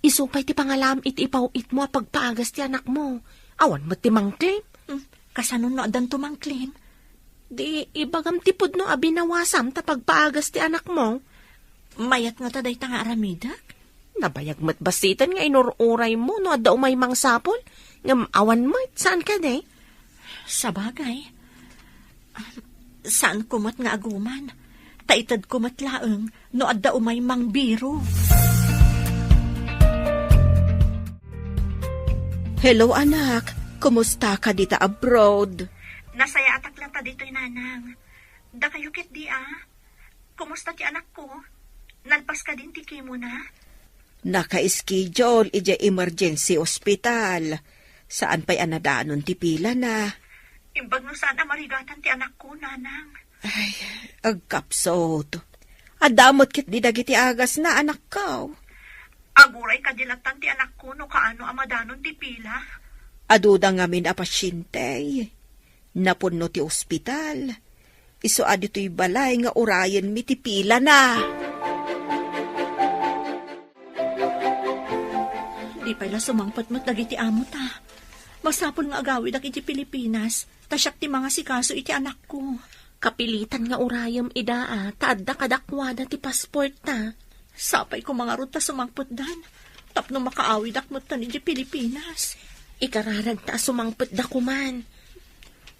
Isu pay ti pangalaam iti ipaw-itmo a pagpaagas ti anakmo. Awan met ti mangclaim. Hmm, kasano no addanto mangclaim? Di ibagam ti pudno a binawasam ta pagpaagas ti anakmo. Mayat ngata dayta nga aramidek? Nabayag met bassiten nga inur-uraymo no adda umay mangsapul, ngem awan met, saan kadi? Sabagay. Saanko met nga aguman. Ta itedko met laeng no adda umay mangbiro. Hello, anak. Kumusta ka dita abroad? Nasayaatak latta ditoy, Nanang. Dakayo ketdi, a? Kumusta ti anakko? Nalpas kadin ti chemo na? Naka-schedule idiay emergency hospital. Saan pay a nadanon ti pilana. Imbag no saan a marigatan ti anakko, Nanang. Ay, agkapsut. Adda met ketdi dagiti agasna, anakko. Aguray kadi lattan ti anakko no kaano a madanon ti pila. Aduda ngamin a pasiente. Napunno ti ospital. Isu a ditoy balay nga urayenmi ti pilana. Di pay la sumangpet met dagiti amo ta. Masapul nga agawidak iti Pilipinas, ta siak ti mangasikaso iti anakko. Kapilitan nga urayem ida a, ta adda kadakuada ti passport ta. Sapay koma ngarud ta sumangpetdan, tapno makaawidak metten iti Pilipinas. Ikararag ta a sumangpetda koman.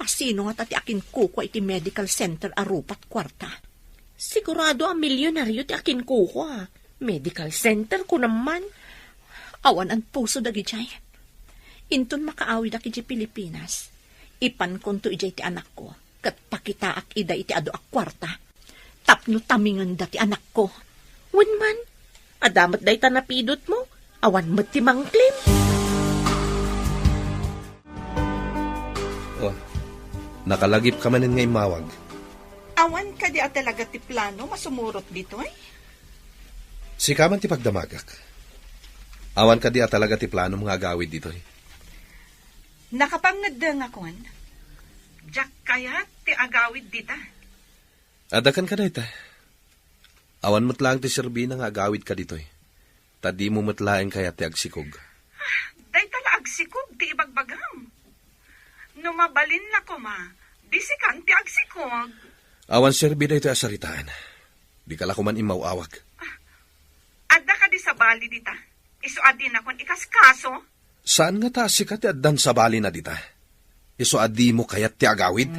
Asino ngata ti akinkukua iti medical center a rupat kuarta? Sigurado a milyonaryo ti akinkukua. Medical center, kunam man. Awan anpuso dagidiay. Inton makaawidak idiay Pilipinas, ipankonto idiay ti anakko, ket pakitaak ida iti adu a kuarta. Tapno tamingenda ti anakko. Wen man, adda met dayta napidutmo, awan met ti mangklim. Oh, nakalagipka manen nga immawag. Awan kadi a talaga ti plano masumurot ditoy? Sika man ti pagdamagak. Awan kadi a talaga ti planom nga agawid ditoy? Nakapangngeddengakon. Diak kayat ti agawid dita. Adda kenka dayta. Awan met laeng ti serbina nga agawidka ditoy. Ta dimo met laeng kayat ti agsikog. Dayta la agsikog ti ibagbagam. No mabalin la koma, di sikan ti agsikog. Awan serbi daytoy a saritaan. Dika la koman immaw-awag. Adda kadi sabali dita? Isu a dinakon ikaskaso? Saan ngata a sika ti addan sabalina dita? Isu a dimo kayat ti agawid?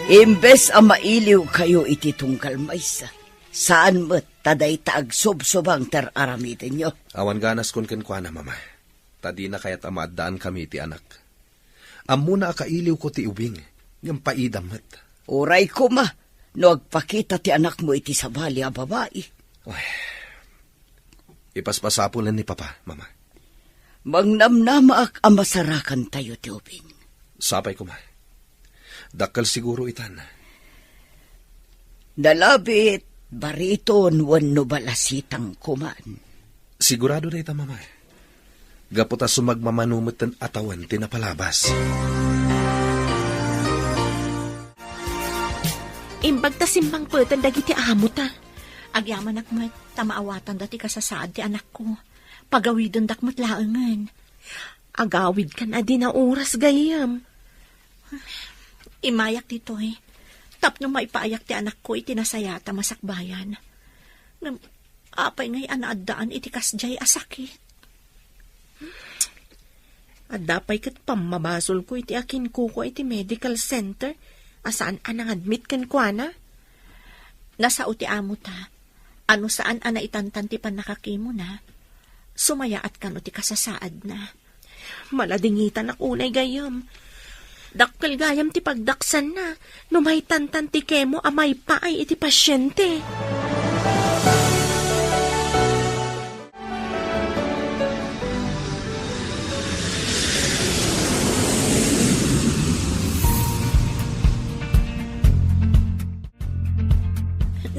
Imbes a mailiwkayo iti tunggal maysa, saan met ta dayta agsubsubang ti ar-aramidenyo. Awan ganaskon kenkuana, Mama, ta dina kayat a maaddaankami iti anak. Ammona a kailiwko ti ubing, ngem paidam met. Uray koma no agpakita ti anakmo iti sabali a babai. Ay, ipaspasapulen ni Papa, Mama. Mangnamnamaak a masarakantayo ti ubing. Sapay koma. Dakkel siguro itan. Nalabit, bariton wenno balasitang koman. Sigurado dayta, Mama. Gapu ta sumagmamano metten a tawen ti napalabas. Imbag ta simmangpeten dagiti amota. Agyamanak met ta maawatanda ti kasasaad ti anakko. Pagawidendak met laengen. Agawidkan a di naoras gayyem. Immayak ditoy, tapno maipaayak ti anakko iti nasayaat a masakbayan. Ngem apay ngay a naaddaan iti kasdiay a sakit? Adda pay ket pammabasolko iti akinkukua iti medical center a saan a nangadmit kenkuana. Nasao ti amota a no saan a naitantan ti pannakakimona, sumayaat kano ti kasasaadna. Maladingitanak unay gayyem. Dakkel gayam ti pagdaksanna no maitantan ti kemo a maipaay iti pasiente.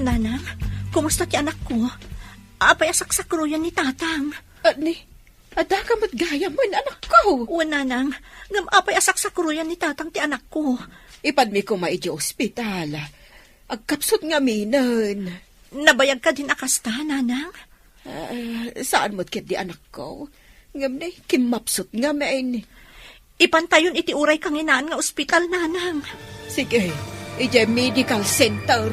Nanang, kumusta ti anakko? Apay a saksakroyan ni Tatang? Ani, adda ka met gayam, anakko? Wen, Nanang, ngem apay a saksakroyan ni Tatang ti anakko? Ipadmi koma idiay ospital. Agkapsut ngaminen. Nabayag kadin a kasta, Nanang? Ah, saan met ketdi, anakko. Ngem ne, kimmapsut ngamin. Ipantayon iti uray kanginaan nga ospital, Nanang. Sige, idiay medical center.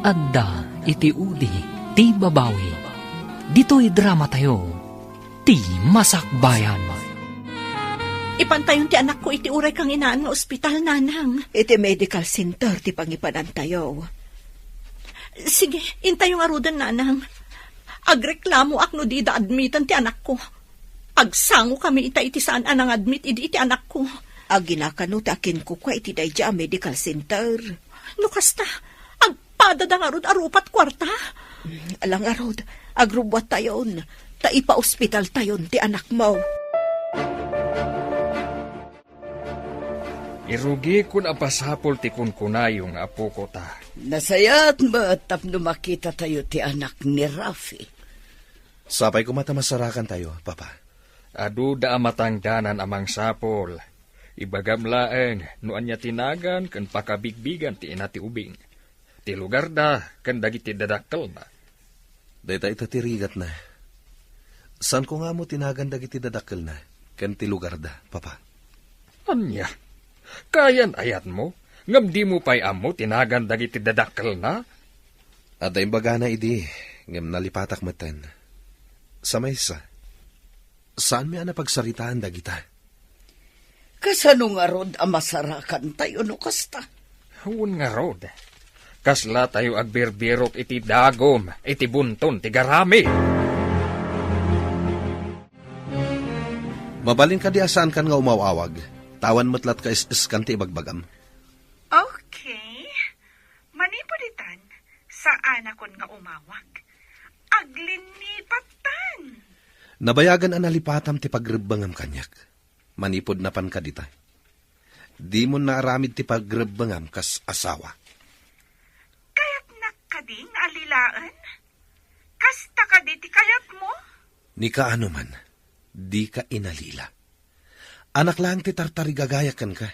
Adda iti udi ti babawi. Ditoy dramatayo, ti Masakbayan. Ipantayon ti anakko iti uray kanginaan nga ospital, Nanang. Iti medical center ti pangipanantayo. Sige, intayo ngaruden, Nanang. Agreklamoak no dida admiten ti anakko. Agsangokami ita iti saan a nangadmit idi iti anakko. Aginakano ti akinkukua iti daydiay a medical center? No kasta, agpadada ngarud a rupat kuarta? Mm, ala ngarud, agrubbuattayon, ta ipaospitaltayon ti anakmo. Irugikon a basapul ti kunkunayo nga apoko ta. Nasayaat met tapno makitatayo ti anak ni Rafi. Sapay koma ta masarakantayo, Papa. Aduda a matangdanan a mangsapul. Ibagam laeng no ania ti nagan ken pakabigbigan ti ina ti ubing, ti lugarda ken dagiti dadakkelna. Dayta ita ti rigatna. Saanko nga ammo ti nagan dagiti dadakkelna ken ti lugarda, Papa. Ania? Kayan-ayatmo ngem dimo pay ammo ti nagan dagiti dadakkelna? Adda imbagana idi, ngem nalipatak metten. Sa maysa, saanmi a napagsaritaan dagita. Kasano ngarud a masarakantayo no kasta? Wen ngarud, Kaslatayo agbirbirok iti dagum, iti bunton ti garami. Mabalin kadi a saankan nga umaw-awag? Awan met latta is-iskan ti ibagbagam. Okay. Manipud itan, saanakon nga umawag. Aglinipatan! Nabayagan a nalipatam ti pagrebbengam kaniak. Manipud napan kadita, dimon naaramid ti pagrebbengam kas asawa. Kayatnak kadi nga alilaen? Kasta kadi ti kayatmo? Ni kaano man, dika inalila. Anak laeng ti tartarigagayak kenka,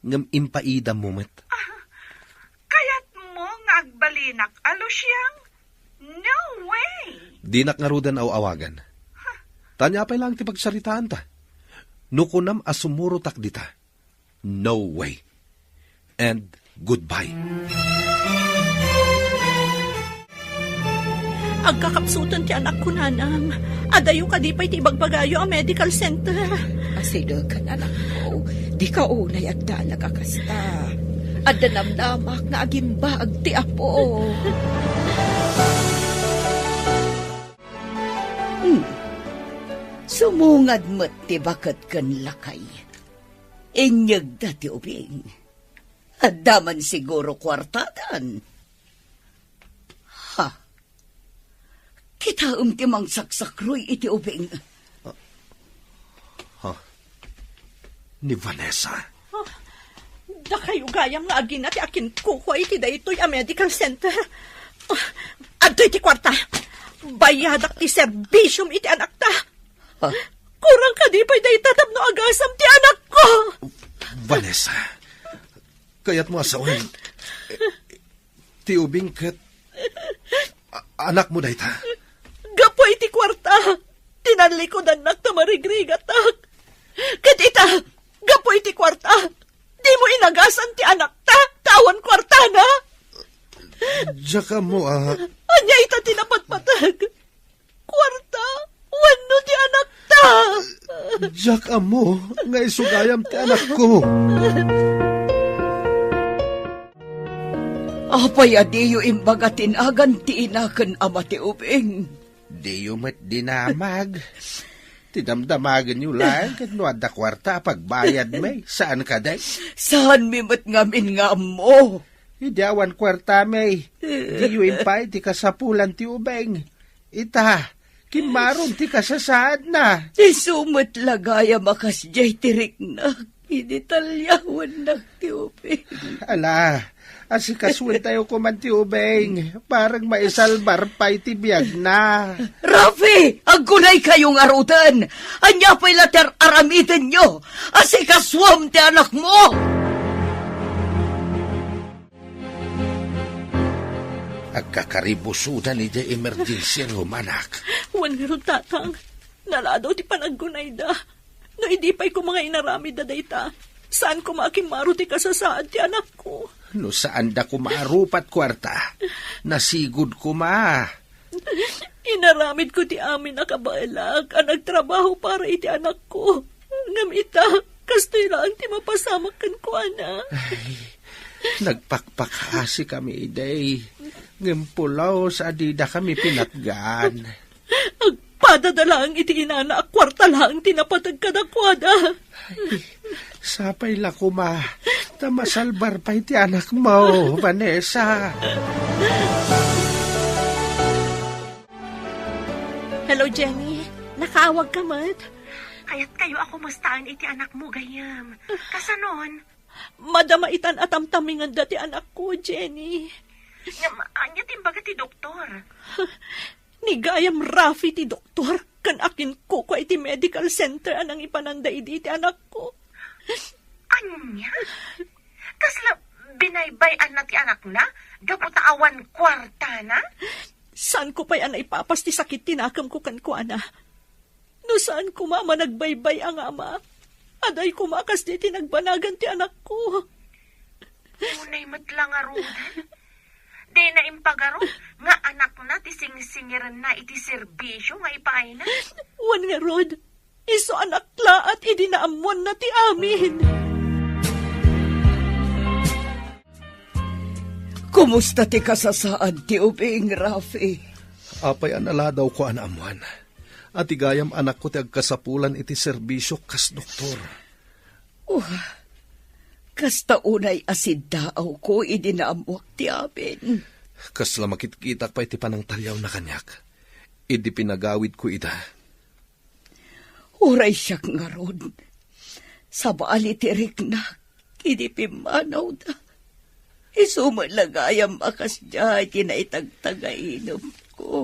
ngem impaidammo met. Ah, kayatmo nga agbalinak a Luciang? No way! Dinak ngaruden aw-awagan. Huh. Ania pay laeng ti pagsaritaanta? No kunam a sumurotak dita, no way. And goodbye. Agkakapsuten ti anakko, Nanang. Adayo kadi pay ti ibagbagayo a medical center? Asidegen, anakko. Dika unay agdanag a kasta. Adda namnamak nga agimbaag ti Apo. Hmm. Sumungad met ti baket ken lakay. Inyegda ti ubing. Adda man siguro kuartadan. Ha? Kitaem ti mangsaksakruy iti ubing. Ha? Ni Vanessa? Ah, dakayo gayam nga agina ti akinkukua iti daytoy a medical center. Ah, adtoy ti kuarta. Bayadak ti serbisiom iti anakta. Ah. Kurang kadi pay dayta tapno agasam ti anakko. Vanessa, kayatmo a sawen, ti ubing ket a-, anakmo dayta. Gapu iti kuarta, tinallikudannak ta marigrigatak. Ket ita, gapu iti kuarta, dimo inagasan ti anakta, ta awan kuartana. Diak ammo a. Ania ita ti napatpateg? Kuarta wenno ti anakta? Diak ammo nga isu gayam ti anakko. Apay a diyo imbaga ti nagan ti ina ken ama ti ubing? Diyo met dinamag. Ti damdamagenyo laeng ket no adda kuarta a pagbayadmi, saan kadi? Saanmi met ngamin nga ammo. Idi awan kuartami, diyo impaay ti kasapulan ti ubing. Ita, kimmaron ti kasasaadna. Isu met la gayam a kasdiay ti riknak idi talyawannak ti ubing. Ala, asikasuentayo koman ti ubing, bareng maisalbar pay ti biagna. Rafi, aggunaykayo ngaruden. Ania pay la ti ar-aramidenyo? Asikasuam ti anakmo! Agkakaribusodan idiay emergency room, anak. Wen ngarud, Tatang, naladaw ti panaggunayda. No idi pay koma nga inaramidda dayta, saan koma a kimmaro ti kasasaad ti anakko. No saanda koma a rupat kuarta, nasigud koma. Inaramidko ti amin a kabaelak a nagtrabaho para iti anakko. Ngem ita, kastoy laeng ti mapasamak kenkuana. Ay, nagpakpakaasi kami idi, ngem pulos a dida kami pinatgan. Agpadada laeng iti inana a kuarta laeng ti napateg kadakuada. Ay, sapay la koma, ta masalbar pay ti anakmo, Vanessa. Hello, Jenny. Nakaawag ka met? Kayatkayo a kumustaan iti anakmo, gayyem. Kasanon? Madama itan a tamtamingenda ti anakko, Jenny. Ngem, ania ti imbaga ti doktor? Ni gayam Rafi ti doktor, ken akinkukua iti medical center a nangipananda idi iti anakko. Ania? Kasla binaybay-anna ti anakna gapu ta awan kuartana? Saanko pay a naipapas ti sakit ti nakemko kenkuana. No saan koma a managbaybay-a nga ama, aday koma a kasdi ti nagbanagan ti anakko. Unay met la ngaruden. Dina impagarup nga anakna ti singsingirenna iti serbisio nga ipaayna. Wen ngarud, isu a naklaat idi naammoanna ti amin. Kumusta ti kasasaad ti ubing, Rafi? Apay a naladawko a naammoan a ti gayam anakko ti agkasapulan iti serbisio kas doktor. Oh, kasta unay a siddaawko idi naammoak ti amin. Kasla makitkitak pay ti panangtaliawna kaniak idi pinagawidko ida. Uray siak ngarud, sabali ti riknak idi pimmanawda. Isu met la gayam a kasdiay ti naitagtagainepko.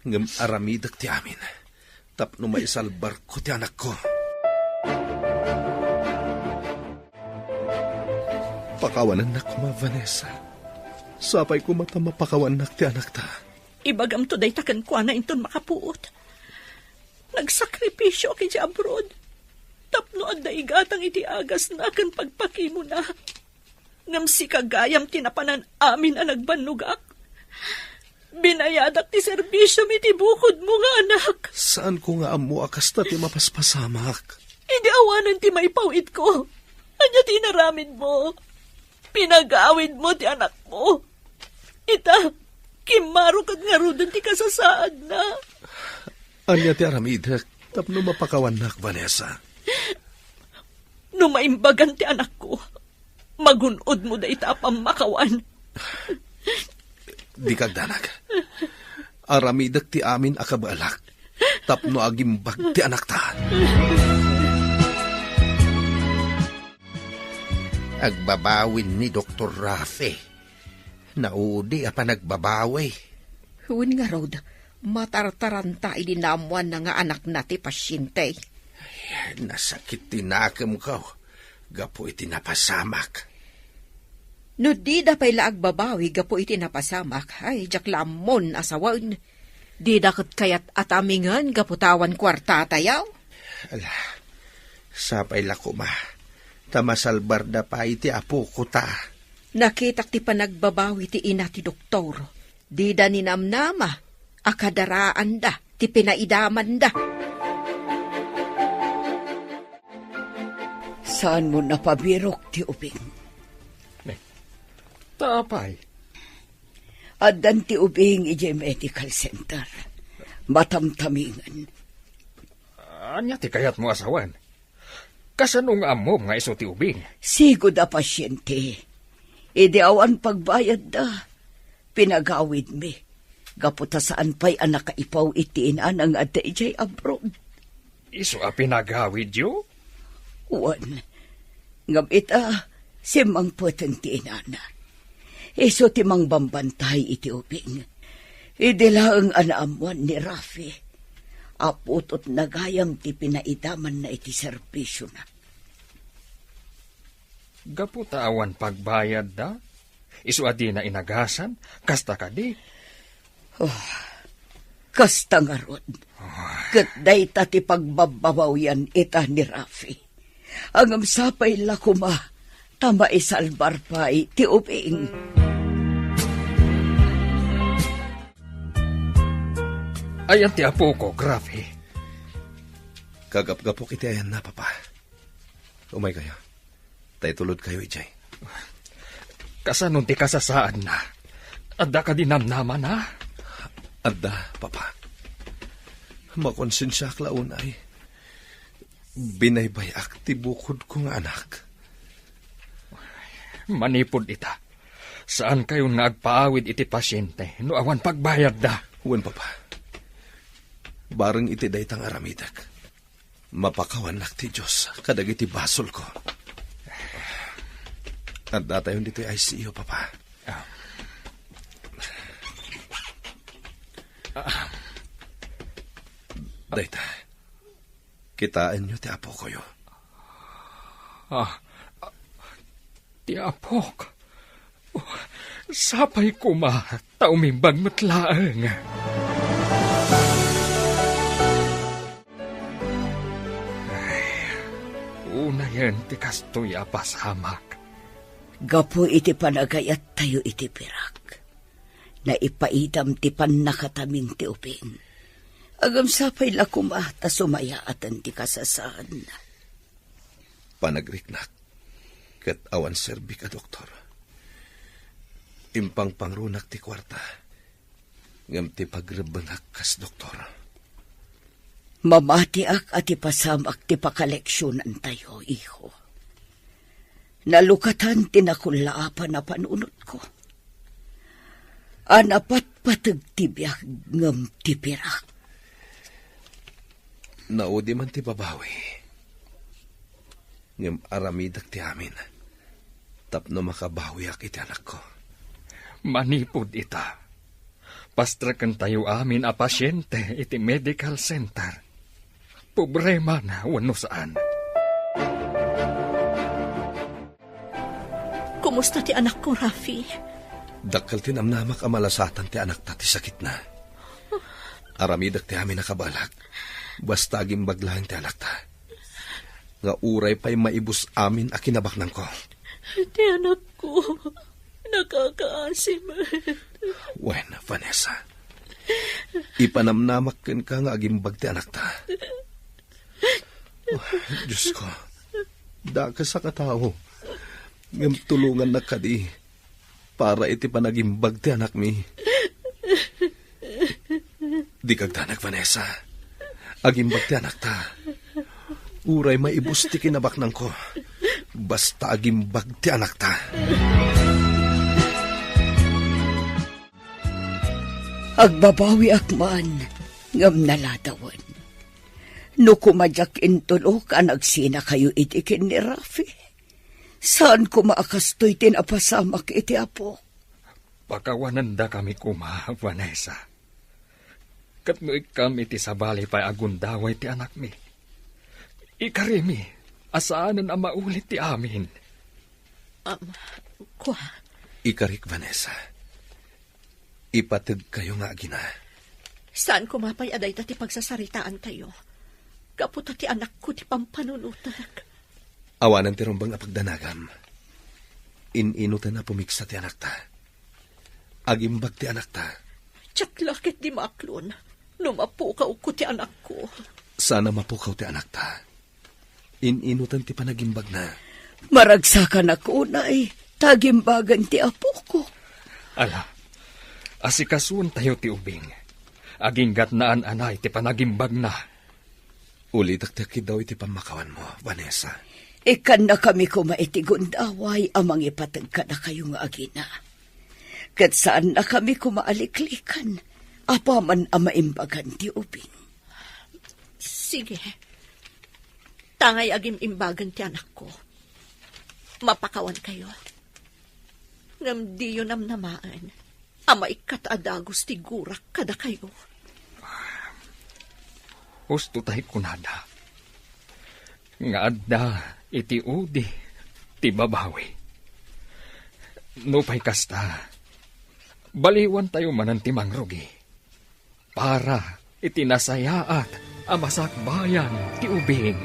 Ngem aramidek ti amin tapno maisalbarko ti anakko. Pakawanennak koma, Vanessa. Sapay koma ta mapakawannak ti anakta. Ibagamto dayta kenkuana inton makapuot. Nagsakripisio idiay abroad tapno adda igatang iti agasna ken pagpakimona. Ngem sika gayam ti napanan amin a nagbannogak. Binayadak ti serbisiomi iti bukodmo nga anak. Saanko nga ammo a kasta ti mapaspasamak. Idi awanen ti maipaw-itko, ania ti inaramidmo? Pinagawidmo ti anakmo. Ita, kimmaro ket ngaruden ti kasasaadna. Ania ti aramidek tapno mapakawannak, Vanessa? No maimbagan ti anakko, magun-odmo dayta a pammakawan. Dika agdanag. Aramidek ti amin a kabaelak tapno agimbag ti anakta. Agbabawin ni Doktor Rafi. Naudi a panagbabawi. Wen ngarud, matartaranta idi naammoanna nga anakna ti pasiente. Ay, nasakit ti nakemko gapu iti napasamak. No dida pay la agbabawi gapu iti napasamak, ay, diak la ammon a sawen. Dida ket kayat a tamingen gapu ta awan kuartatayo. Ala, sapay la koma ta masalbarda pay ti apoko ta. Nakitak ti panagbabawi ti ina ti doktor. Dida ninamnama a kadaraanda ti pinaidamanda. Saanmo napabirok ti ubing? Ne, ta apay? Addan ti ubing idiay medical center. Matamtamingen. Ania ti kayatmo a sawen? Kasano nga ammom nga isu ti ubing? Sigud a pasiente. Idi awan pagbayadda, pinagawidmi. Gapu ta saan pay a nakaipaw iti inana nga adda idiay abroad. Isu a pinagawidyo? Wen. Ngem ita, simmangpeten ti inana. Isu ti mangbambantay iti ubing. Idi laeng a naammoan ni Rafi a putotna gayam ti pinaidamanna iti serbisiona. Gapu ta awan pagbayadda, isu a dina inagasan, kasta kadi? Oh, kasta ngarud. Ket dayta ti pagbabbabawian ita ni Rafi. Ngem sapay la koma ta maisalbar pay ti ubing. Ayan ti apok, Rafi? Kagapgapok iti ayanna, Papa. Umaykayo. Ta itulodkayo idiay. Kasano ti kasasaadna? Adda kadi namnamana? Adda, Papa. Makonsensiaak la unay. Binaybay-ak ti bukodko nga anak. Manipud ita, saankayon nga agpaawid iti pasiente no awan pagbayadda. Wen, Papa. Bareng iti dayta nga aramidek, mapakawannak ti Dios kadagiti basolko. Addatayon ditoy I C U, Papa. Ah. Ah. Dayta, kitaenyo ti apokoyo. Ah, ah, ti apok. Oh, sapay koma ta umimbag met laeng. Ay, unayen ti kastoy a pasamak. Gapu iti panagayattayo iti pirak, naipaidam ti pannakatamin ti ubing. Ngem sapay la koma ta sumayaaten ti kasasaadna. Panagriknak ket awan serbik a doktor. Impangpangrunak ti kuarta, ngem ti pagrebbengak kas doktor. Mamatiak a ti pasamak ti pakaleksionantayo, iho. Nalukatan ti nakullaapan a panunotko. A napatpateg ti biag ngem ti pirak. Naudi man ti babawi. Ngem aramidek ti amin tapno makabawiak iti anakko. Manipud ita, pastrekentayo amin a pasiente iti medical center. Pobre man wenno saan. Kumusta ti anakko, Rafi? Dakkel ti namnamak a malasatan ti anakta ti sakitna. Aramidek ti amin a kabaelak. Basta agimbag laeng ti anakta. Nga uray pay maibus amin a kinabaknangko. Ti anakko, nakakaasi met. Wen, Vanessa, ipanamnamak kenka nga agimbag ti anakta. Oh, Diosko, dakes a katao, ngem tulongannak kadi para iti panagimbag ti anakmi. Dika agdanag, Vanessa. Agimbag ti anakta. Uray maibus ti kinabaknangko, basta agimbag ti anakta. Agbabawiak man, ngem naladawen. No koma diak intulok a nagsinakayo iti ken ni Rafi, saan koma a kastoy ti napasamak iti Apo. Pakawanendakami koma, Vanessa. Ket no ikkam iti sabali pay a gundaway ti anakmi, ikarimi a saanen a maulit ti amin. Am, kua. Ikarik, Vanessa. Ipategkayo nga agina. Saan koma pay a dayta ti pagsasaritaantayo. Gapu ta ti anakko ti pampanunotek. Awanen ti rumbeng a pagdanagam. In-inoten a pumigsa ti anakta. Agimbag ti anakta. Diak la ket di maaklon no mapukawko ti anakko. Saan a mapukaw ti anakta. In-inoten ti panagimbagna. Maragsakanak unay, ta agimbagen ti apoko. Ala, asikasuentayo ti ubing. Aginggatnaan anay ti panagimbagna. Ulitek ti akiddaw iti pammakawanmo, Vanessa. Ikkannakami koma iti gundaway a mangipateg kadakayo nga agina. Ket saannakami koma a liklikan apaman a maimbagan ti ubing. Sige. Tangay agim-imbagen ti anakko. Mapakawankayo. Ngem diyo namnamaen a maikkat a dagus ti gurak kadakayo. Husto tay kunada nga adda iti udi ti babawi. Nupay kasta, baliwantayo manen ti mangrugi para iti nasayaat a masakbayan ti ubing.